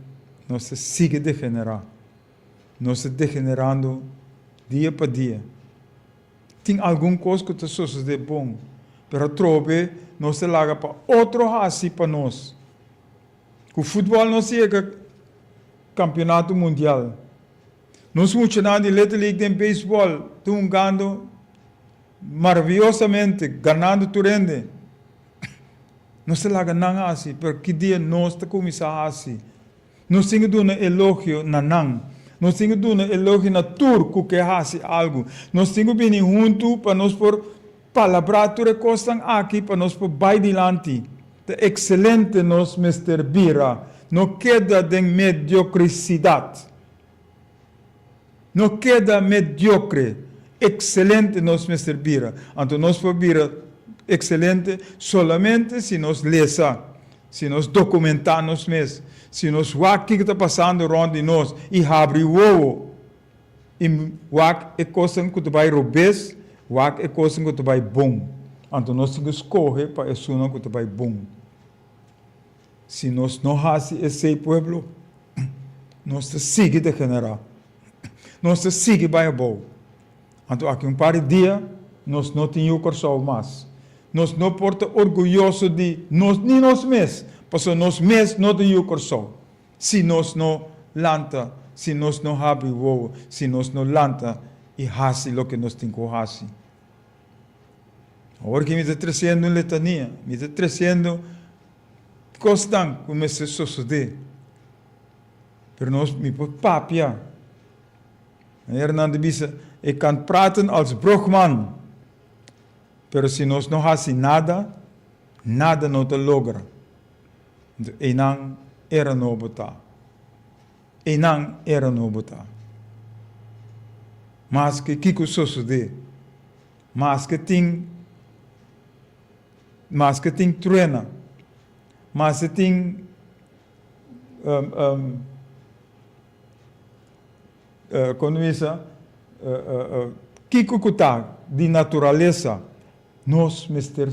nos ta sigui degenerá. Nos ta degenerando dia pa dia. Tin algun kos ku ta sosodé bon, pero atrobe nos ta laga pa otro hasi pa nos. Ku futbòl nos yega kampionato mundial. Nos muchanan di Little League den beisbòl ta hungando maraviyosamente, ganando tur hende. Nos ta laga nan hasi, pero ki dia nos ta kuminsá hasi? Nos tin ku duna elogio na nan. Nos tin ku duna elogio na tur ku ke hasi algu. Nos tin ku bini huntu pa nos por palabrá tur e kosnan aki pa nos por bai dilanti. Ta ekselente nos mester bira. No keda den mediokrisidat. No keda mediokre. Ekselente nos mester bira. Anto nos por bira ekselente solamente si nos lesa, si nos dokumentá nos mes, si nos wak kiko ta pasando rònt di nos i habri wowo i wak e kosnan ku ta bai robes, wak e kosnan ku ta bai bon. Anto nos tin ku skohe pa esunnan ku ta bai bon. Si nos no hasi esei pueblo, nos ta sigui degenerá. Nos ta sigui bai abou. Anto aki un par di dia nos no tin yu Kòrsou mas. Nos no por ta orguyoso di nos ni nos mes, pasobra nos mes no ta yu Kòrsou. Si nos no lanta, si nos no habri wowo, si nos no lanta i hasi loke nos tin ku hasi. Awor ki mi ta tresiendo un letania, mi ta tresiendo kosnan ku mester sosodé. Pero nos, mi por papia. Manera nan ta bisa, Ik kan praten als brugman, pero si nos no hasi nada, nada no ta logra. Enton einan era nobo ta. Einan era nobo ta. Maske kiko sosodé, maske tin, maske tin truena, maske tin kon bisa, kiko ku ta di naturalesa, nos mester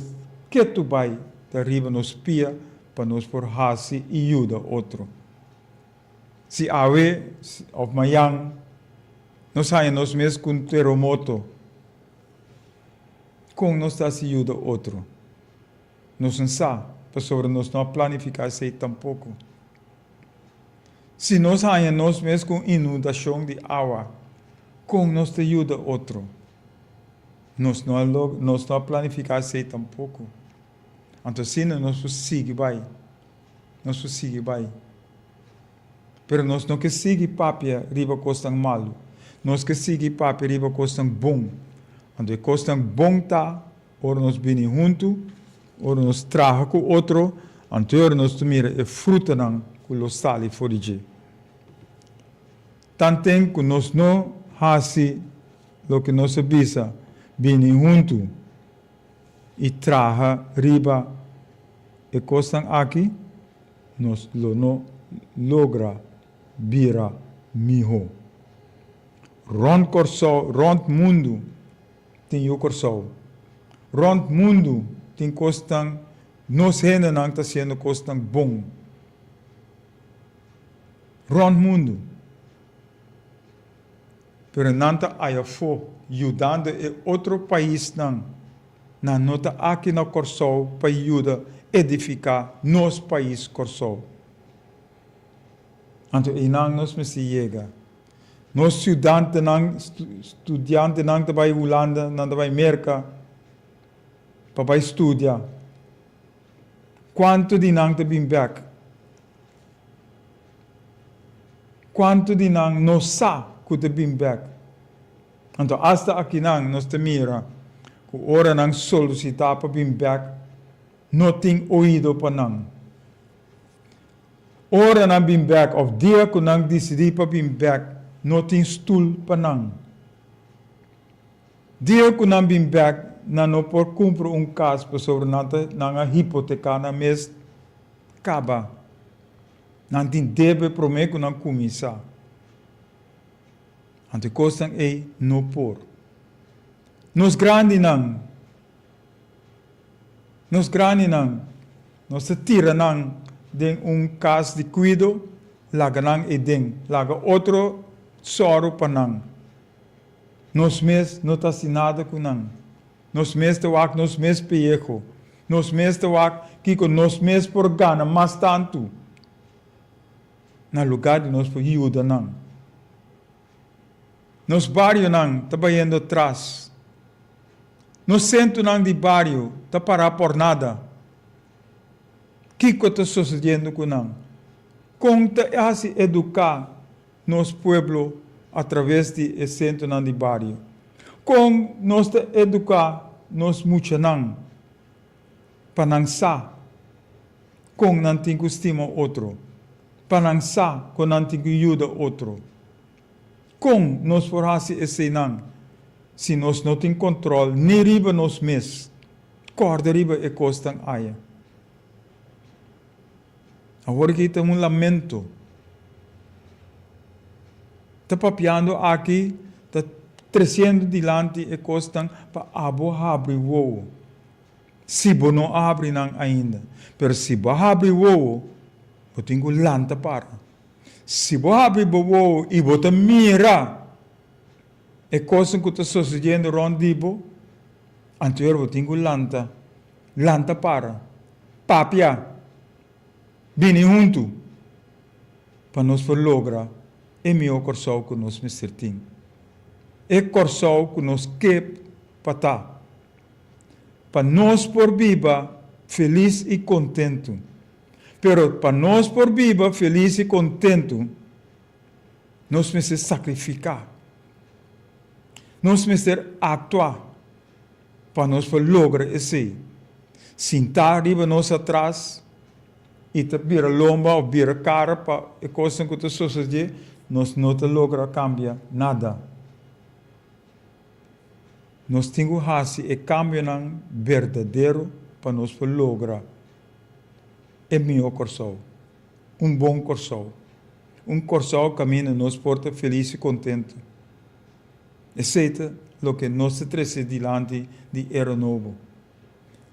ketu bai ta riba nos pia pa nos por hasi i yuda otro. Si awe òf mañan nos haña nos mes ku un teremoto. Kon nos ta hasi yuda otro? Nos no sa, pasobra nos no a planifiká esei tampoko. Si nos haña nos mes ku un inundashon di awa, kon nos ta yuda otro? Nos no a nos no a planifiká esei tampoko. Anto asina nos por sigui bai, nos por sigui bai. Pero nos no ke sigui papia riba kosnan malu. Nos ke sigui papia riba kosnan bon. Anto e kosnan bon ta ora nos bini huntu, ora nos traha ku otro, anto e ora nos ta mira e frutanan ku lo sali for di dje. Tanten ku nos no hasi loke nos a bisa, bini huntu i traha riba e kosnan aki, nos lo no logra bira mihó. Rònt Kòrsou, rònt mundu tin yu Kòrsou. Rònt mundu tin kosnan, nos hendenan ta hasiendo kosnan bon. Rònt mundu. Pero nan ta ayafó yudando e otro paisnan. Nan no ta aki na Kòrsou pa yuda edifiká nos pais Kòrsou. Anto einan nos mester yega. Nos siudantenan, studiantenan ta bai Hulanda, nan ta bai Merka pa bai studia. Kuantu di nan ta bin bèk? Kuantu di nan no sa ku ta bin bèk? Anto asta akinan nos ta mira ku ora nan solisitá pa bin bèk, no tin oido pa nan. Ora nan bin bèk òf dia ku nan disidí pa bin bèk, no tin stul pa nan. Dia ku nan bin bèk, nan no por kumpra un kas pasobra nan ta nan a hipoteká nan mes kaba. Nan tin debe promé ku nan kuminsá. Anto e kosnan ei no por. Nos grandinan, nos grandinan, nos ta tira nan den un kas di kuido, laga nan ei den, laga otro sòru pa nan. Nos mes no ta hasi nada ku nan. Nos mes ta wak nos mes peyeho. Nos mes ta wak kiko nos mes por gana mas tantu. Na lugar di nos por yuda nan. Nos barionan ta bayendo tras. Nos sentronan di bario ta pará por nada. Kiko ta sosediendo ku nan? Kon ta hasi eduká nos pueblo a traves di e sentronan di bario? Kon nos ta eduká nos muchanan pa nan sa kon nan tin ku stima otro, pa nan sa kon nan tin ku yuda otro? Kon nos por hasi eseinan si nos no tin kontrol ni riba nos mes? Kòrda riba e kosnan aya. Awor aki ta un lamento. Ta papiando aki, ta tresiendo dilanti e kosnan pa abo habri wowo. Si bo no a habri nan ainda. Pero si bo a habri wowo, bo tin ku lanta para. Si bo habri bo wowo i bo ta mira e kosnan ku ta sosediendo rònt di bo, anto bo tin ku lanta, lanta para. Papia, bini huntu pa nos por logra e mihó Kòrsou ku nos mester tin. E Kòrsou ku nos ke pa ta. Pa nos por biba felis i kontentu. Pero pa nos por biba felis i kontentu, nos mester sakrifiká. Nos mester aktua. Pa nos por logra esei, sintá riba nos atras i ta bira lomba òf bira kara pa e kosnan ku ta sosodé, nos no ta logra kambia nada. Nos tin ku hasi e kambionan berdadero pa nos por logra e mihó Kòrsou, un bon Kòrsou, un Kòrsou kaminda nos por ta felis i kontentu. Esei ta loke nos ta trese dilanti di era nobo.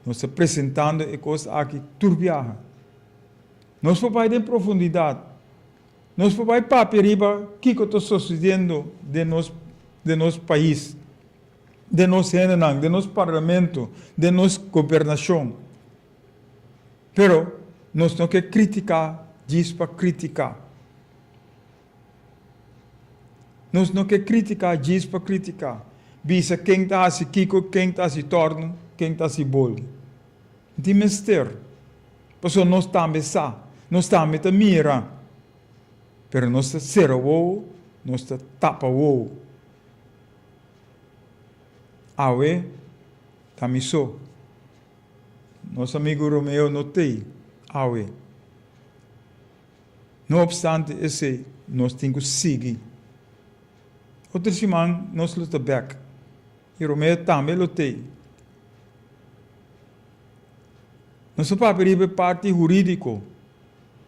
Nos ta presentando e kos aki tur biaha. Nos por bai den profundidat. Nos por bai papia riba kiko ta sosediendo den nos den nos pais. den nos hendenan, den nos parlamento, den nos gobernashon. Pero nos no ke kritiká djis pa kritiká. Nos no ke kritiká djis pa kritiká. Bisa ken ta hasi kiko, ken ta hasi tòrnu, ken ta hasi boli. No tin mester. Pasobra nos tambe sa, nos tambe ta mira. Pero nos ta sera wowo, nos ta tapa wowo. Awe ta mi so. Nos amigu Romeo no t'ei awe. No obstante esei, nos tin ku sigui. Otro siman nos lo ta bèk i Romeo tambe lo t'ei. Nos a papia riba e parti hurídiko,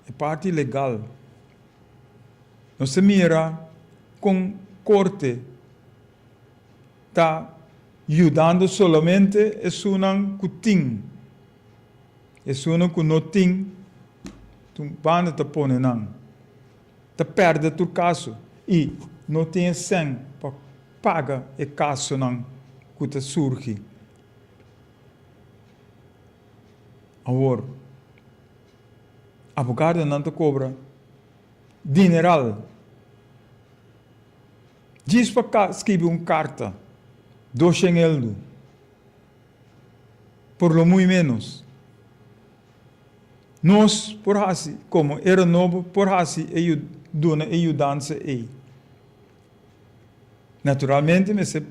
e parti legal. Nos ta mira kon korte ta yudando solamente esunnan ku tin. Esunnan ku no tin, tur banda ta pone nan. Ta pèrdè tur kaso i no tin e sèn pa paga e kasonan ku ta surgi. Awor, abogadonan ta kobra dineral djis pa skibi un karta, doshen eldu. Por lo muy menos. Nos por hasi, komo Era Nobo por hasi e duna e yudansa ei. Naturalmente mester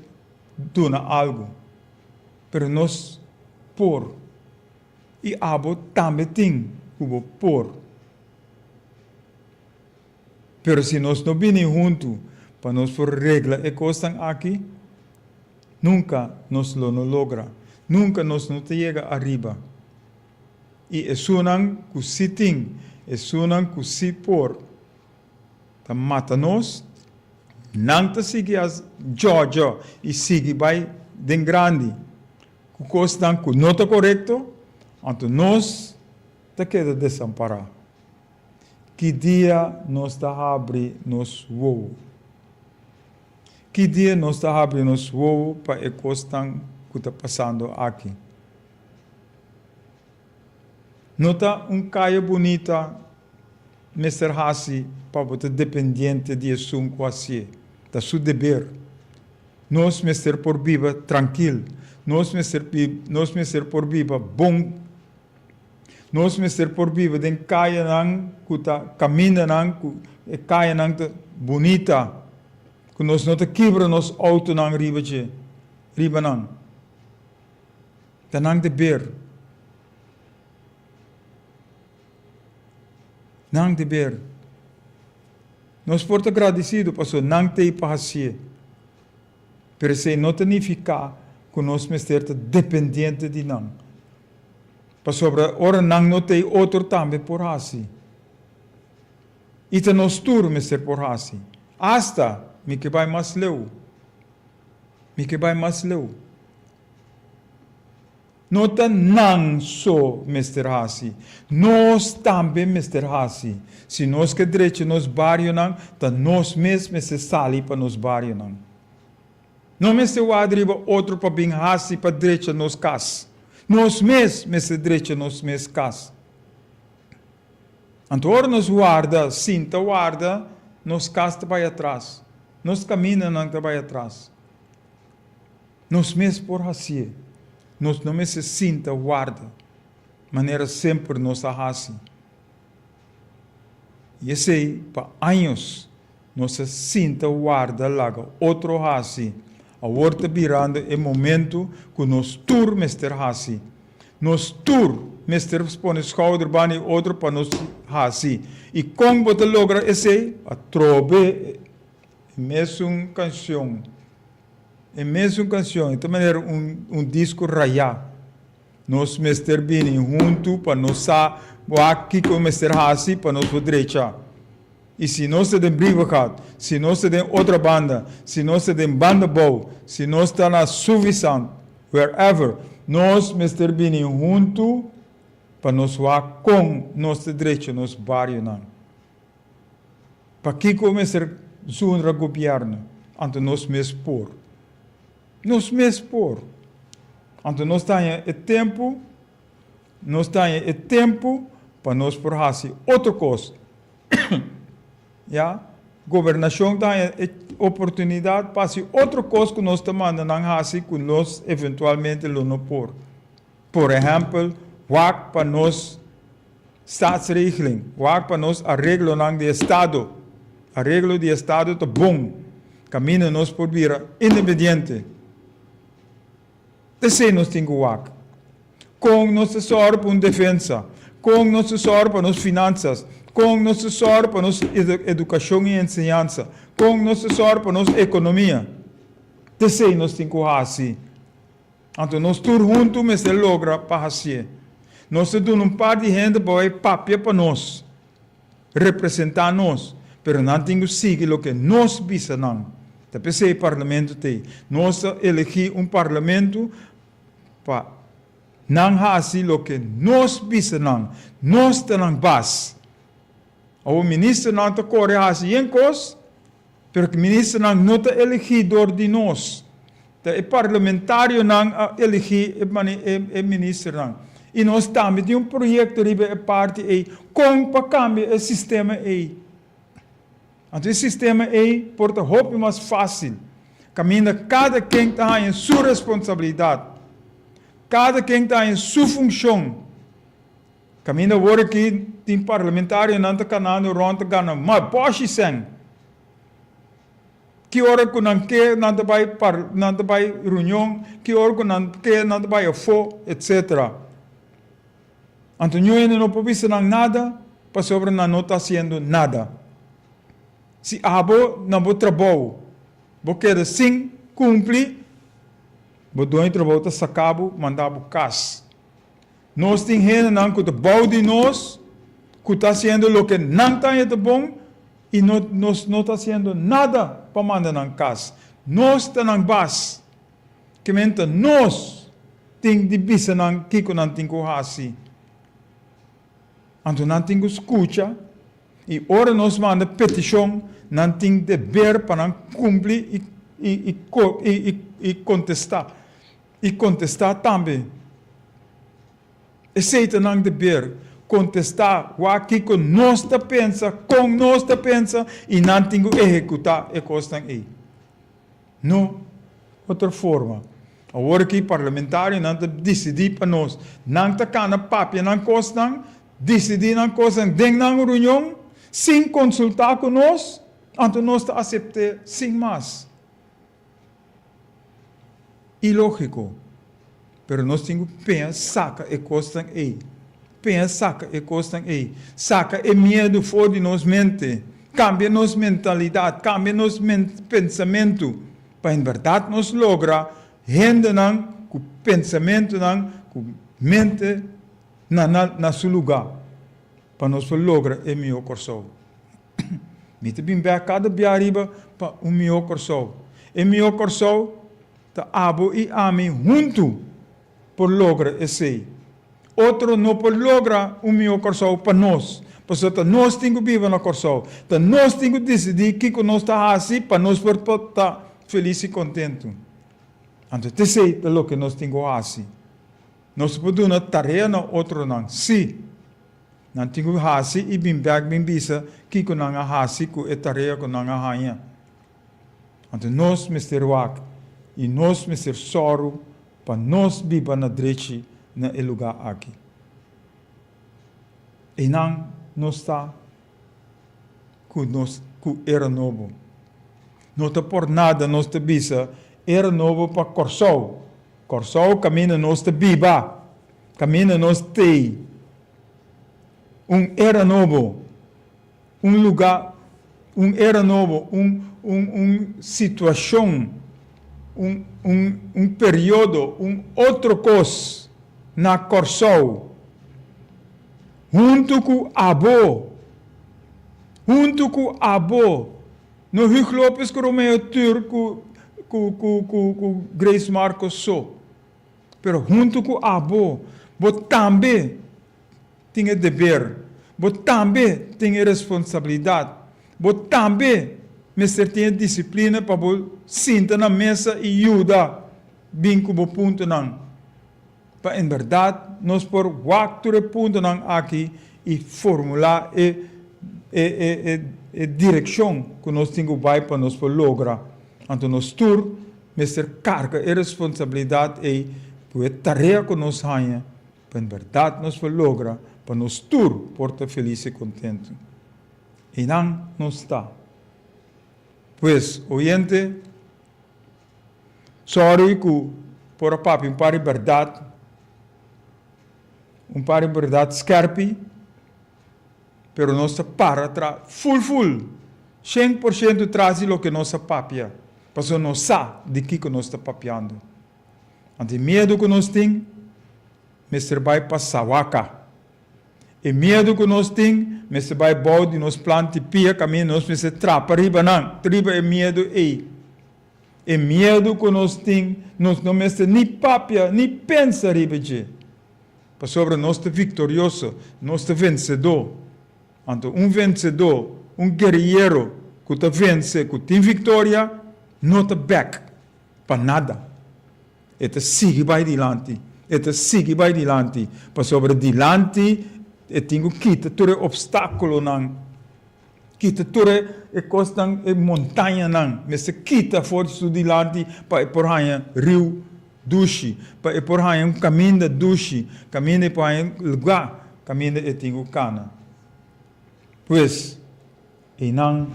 duna algu, pero nos por i abo tambe tin ku bo por. Pero si nos no bini huntu pa nos por regla e kosnan aki, nunka nos lo no logra, nunka nos no ta yega ariba. I esunnan ku si tin, esunnan ku si por, ta mata nos, nan ta sigui a djòdjò i sigui bai den grandi ku kosnan ku no ta korekto, anto nos ta keda desampará. Ki dia nos ta habri nos wowo? Ki dia nos ta habri nos wowo pa e kosnan ku ta pasando aki? No ta un kaya bunita mester hasi pa bo ta dependiente di esun ku hasié. Ta su deber. Nos mester por biba trankil. Nos mester nos mester por biba bon. Nos mester por biba den kayanan ku ta kamindanan ku e kayanan ta bunita, ku nos no ta kibra nos outonan riba dje, riba nan. Ta nan deber. Nan deber. Nos por ta gradisido pasobra nan t'ei pa hasié. Pero esei no ta nifiká ku nos mester ta dependiente di nan. Pasobra ora nan no t'ei otro tambe por hasi. I ta nos tur mester por hasi. Asta mi ke bai mas leu. Mi ke bai mas leu. No ta nan so mester hasi. Nos tambe mester hasi. Si nos ke drecha nos barionan, ta nos mes mester sali pa nos barionan. No mester wak riba otro pa bin hasi pa drecha nos kas. Nos mes mester drecha nos mes kas. Anto ora nos warda, sinta warda, nos kas ta bai atras. Nos kamindanan ta bai atras. Nos mes por hasié. Nos no mester sinta warda, manera semper nos a hasi. I esei pa años nos a sinta warda laga otro hasi. Awor ta birando e momento ku nos tur mester hasi. Nos tur mester pone skouder banda di otro pa nos hasi. I kon bo ta logra esei? Atrobe e mesun kanshon. E mesun kanshon, e ta manera un un disko rayá. Nos mester bini huntu pa nos sa wak kiko mester hasi pa nos por drecha. I si nos ta den Brievengat, si nos ta den Otrabanda, si nos ta den Bandabou, si nos ta na Suffisant, wherever, nos mester bini huntu pa nos wak kon nos ta drecha nos barionan. Pakiko mester zundra gobièrnu? Anto nos mes por. Nos mes por. Anto nos ta haña e tempu, nos ta haña e tempu pa nos por hasi otro kos. Ya, gobernashon ta haña e oportunidat pa hasi otro kos ku nos ta manda nan hasi ku nos eventualmente lo no por. Por ehèmpel, wak pa nos staatsregeling, wak pa nos areglonan di estado. Areglo di estado ta bon, kaminda nos por bira independiente. Esei nos tin ku wak. Kon nos ta sòru pa un defensa? Kon nos ta sòru pa nos finansas? Kon nos ta sòru pa nos edukashon i enseñansa? Kon nos ta sòru pa nos ekonomia? T'esei nos tin ku hasi. Anto nos tur huntu mester logra pa hasié. Nos ta duna un par di hende pa bai papia pa nos, representá nos, pero nan tin ku sigui loke nos bisa nan. Ta p'esei parlamento t'ei. Nos ta elegí un parlamento pa nan hasi loke nos bisa nan. Nos ta nan bas. Awor ministernan ta kore hasi yen kos, pero ki ministernan no ta elegí dor di nos. Ta e parlamentarionan a elegí e ministernan. I nos tambe tin un proyekto riba e parti ei kon pa kambia e sistema ei. Anto e sistema ei por ta hopi mas fásil, kaminda kada ken ta haña su responsabilidat, kada ken ta haña su funshon. Kaminda awor aki tin parlamentarionan ta kanando rònt ta gana mas bòshi sèn. Ki ora ku nan ke nan ta bai par nan ta bai reunion, ki ora ku nan ke nan ta bai afó, etcetera. Anto niun hende no por bisa nan nada pasobra nan no ta hasiendo nada. Si abo na bo trabou bo keda sin kumpli, bo doño trabou ta saka bo manda bo kas. Nos tin hendenan ku ta bou di nos ku ta hasiendo loke nan ta haña ta bon i no nos no ta hasiendo nada pa manda nan kas. Nos ta nan bas. Ke men ta nos tin di bisa nan kiko nan tin ku hasi. Anto nan tin ku skucha i ora nos manda petishon nan tin deber pa nan kumpli i i i i kontestá. I kontestá tambe. Esei ta nan deber, kontestá wak kiko nos ta pensa, kon nos ta pensa, i nan tin ku ehekutá e kosnan ei. No otro forma. Awor aki parlamentarionan ta disidí pa nos. Nan ta kana papia nan kosnan, disidí nan kosnan den nan reunion, sin konsultá ku nos, anto nos ta asept'é sin mas. Ilógiko, pero nos tin ku peña saka e kosnan ei. Peña saka e kosnan ei. Saka e miedu for di nos mente. Kambia nos mentalidat, kambia nos pensamentu, pa en bèrdat nos logra hendenan ku pensamentunan, ku mente na na su lugá, pa nos por logra e mihó Kòrsou. Mi ta bin bek kada bia riba pa un mihó Kòrsou. E mihó Kòrsou ta abo i ami huntu por logra esei. Otro no por logra un mihó Kòrsou pa nos, pasobra ta nos tin ku biba na Kòrsou. Ta nos tin ku disidí kiko nos ta hasi pa nos por ta felis i kontentu. Anto t'esei ta loke nos tin ku hasi. Nos por duna tarea na otronan, sí. Nan tin ku hasi i bin bèk bin bisa kiko nan a hasi ku e tarea ku nan a haña. Anto nos mester wak i nos mester sòru pa nos biba na drechi na e lugá aki. Einan nos ta ku nos ku era nobo. No ta por nada nos ta bisa era nobo pa Kòrsou. Kòrsou kaminda nos ta biba, kaminda nos t'ei. Un era nobo, un lugá, un era nobo, un un un situashon, un un un periodo, un otro kos na Kòrsou. Huntu ku abo, huntu ku abo. No Huug Lopez ku Romeo Tur ku ku ku ku ku Grace Marcos so. Pero huntu ku abo, bo tambe tin e deber, bo tambe tin e responsabilidat, bo tambe mester tin e disiplina pa bo sinta na mesa i yuda. bin ku bo puntonan pa en bèrdat nos por wak tur e puntonan aki i formulá e e e e direkshon ku nos tin ku bai pa nos por logra. Anto nos tur mester karga e responsabilidat ei ku e tarea ku nos haña pa en bèrdat nos por logra pa nos tur por ta felis i kontentu. Einan nos ta. Pues, oyente, sorry ku por a papia un par di bèrdat, un par di bèrdat skèrpi, pero nos ta para tra ful ful, 100% tras di loke nos a papia, pasobra nos sa di kiko nos ta papiando. Anto e miedu ku nos tin mester bai pa sawaka. E miedu ku nos tin mester bai bou di nos planta di pia kaminda nos mester trapa riba nan, riba e miedu ei. E miedu ku nos tin, nos no mester ni papia ni pensa riba dje, pasobra nos ta viktorioso, nos ta vensedó. Anto un vensedó, un gueriyero ku ta vense, ku tin viktoria, no ta bèk pa nada. E ta sigui bai dilanti, e ta sigui bai dilanti, pasobra dilanti e tin ku kita tur e opstákulonan, kita tur e kosnan, e montañanan mester kita for di su dilanti pa e por haña riu dushi, pa e por haña un kaminda dushi, kaminda e por haña un lugá kaminda e tin ku kana. Pues, einan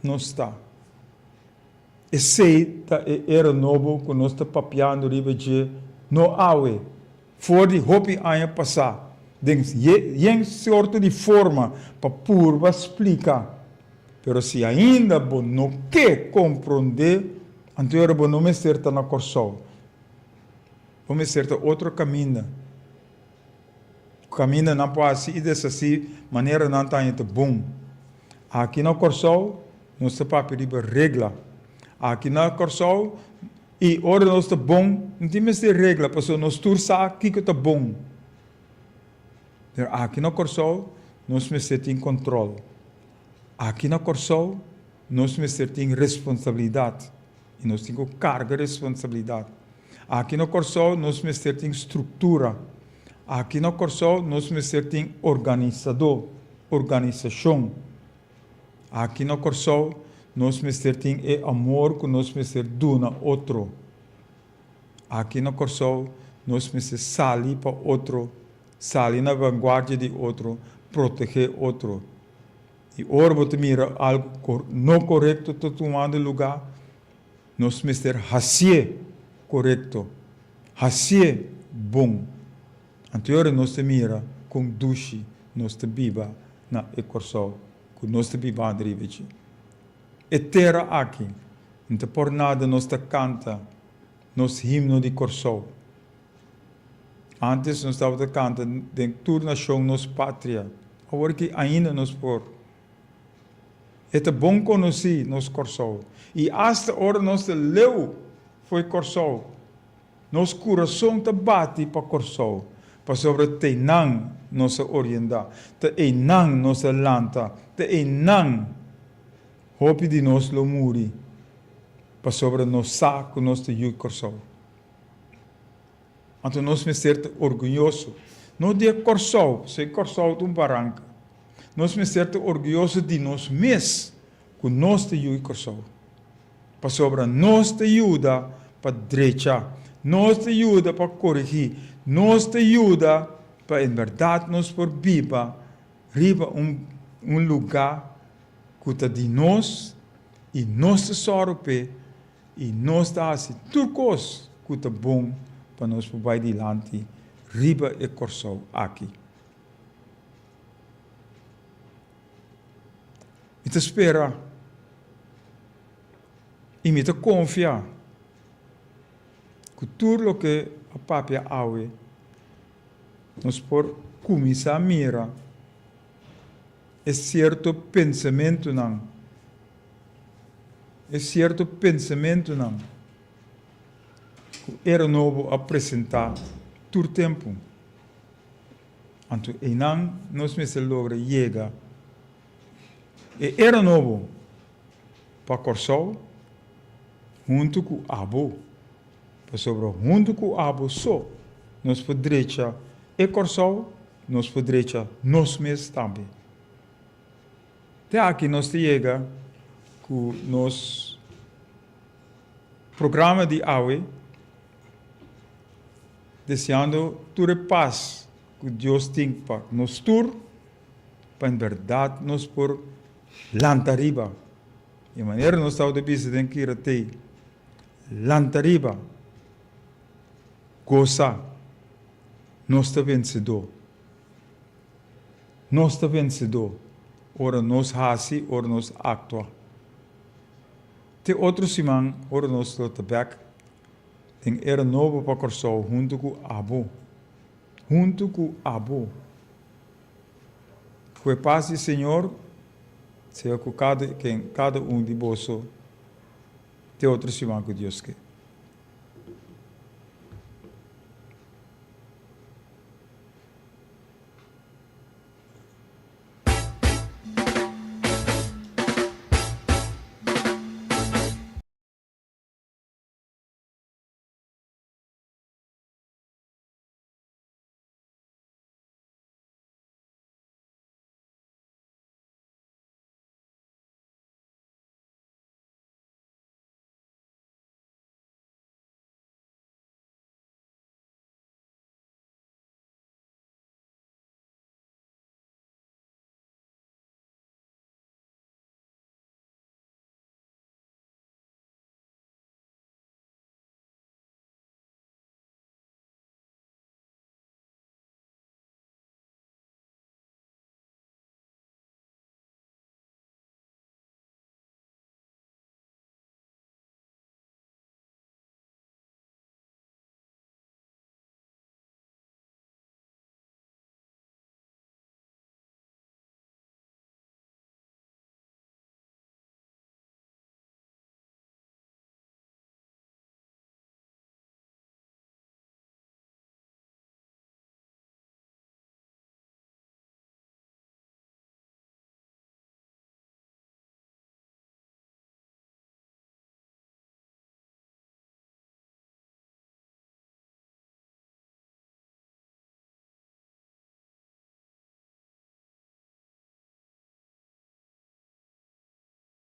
nos ta. Esei ta e era nobo ku nos ta papiando riba dje no awe, for di hopi aña pasá, den yen sorto di forma pa purba splika. Pero si ainda bo no ke komprondé, anto ora bo no mester ta na Kòrsou. Bo mester ta otro kaminda. Kaminda nan por hasi i deshasí manera nan ta haña ta bon. Aki na Kòrsou nos ta papia riba regla. Aki na Kòrsou i ora nos ta bon no tin mester regla pasobra nos tur sa kiko ta bon. Pero aki na Kòrsou nos mester tin kòntròl. Aki na Kòrsou nos mester tin responsabilidat i nos tin ku karga responsabilidat. Aki na Kòrsou nos mester tin struktura. Aki na Kòrsou nos mester tin organisadó, organisashon. Aki na Kòrsou nos mester tin e amor ku nos mester duna otro. Aki na Kòrsou nos mester sali pa otro, sali na vanguardia di otro, protegé otro. I ora bo ta mira algu no korekto ta tumando lugá, Nos mester hacié corecto, hacié bon. Anto nos ta mira con dushi nos ta biba na e Corsou cu nos ta bibando riba dje. E tera aki, no ta por nada nos ta canta nos himno di Corsou. Antes nos tabata canta den tur nacion nos patria, awor aki ainda nos por. E ta bon konosí nos Kòrsou i asta ora nos ta leu fo'i Kòrsou, nos kurason ta bati pa Kòrsou, pasobra ta einan nos a oriendá, ta einan nos a lanta, ta einan hopi di nos lo muri, pasobra nos sa ku nos ta yu Kòrsou. Anto nos mester ta orguyoso, no di e Kòrsou, pasobra e Kòrsou ta un baranka. Nos mester ta orguyoso di nos mes ku nos ta yu di Kòrsou. Pasobra nos ta yuda pa drecha, nos ta yuda pa korigí, nos ta yuda pa en bèrdat nos por biba riba un un lugá ku ta di nos i nos ta sòru p'e I nos ta hasi tur kos ku ta bon pa nos por bai dilanti riba e Kòrsou aki. Mi ta spera i mi ta konfia ku tur loke a papia awe nos por kuminsá mira e sierto pensamentunan. E sierto pensamentunan ku Era Nobo a presentá tur tempu. Anto einan nos mester logra yega e Era Nobo pa Kòrsou huntu ku abo. Pasobra huntu ku abo so nos por drecha e Kòrsou, nos por drecha nos mes tambe. Te aki nos ta yega ku nos programa di awe, deseando tur e pas ku Dios tin pa nos tur, pa en bèrdat nos por lanta riba. E manera nos tabata bisa den Kira Tei, Lanta riba, gosa, nos ta vensedó. Nos ta vensedó ora nos hasi, ora nos aktua. Te otro siman ora nos lo ta bèk den Era Nobo pa Kòrsou huntu ku abo. Huntu ku abo. Ku e pas di Señor sea ku kada ken, kada un di boso. Te otro siman ku Dios ke.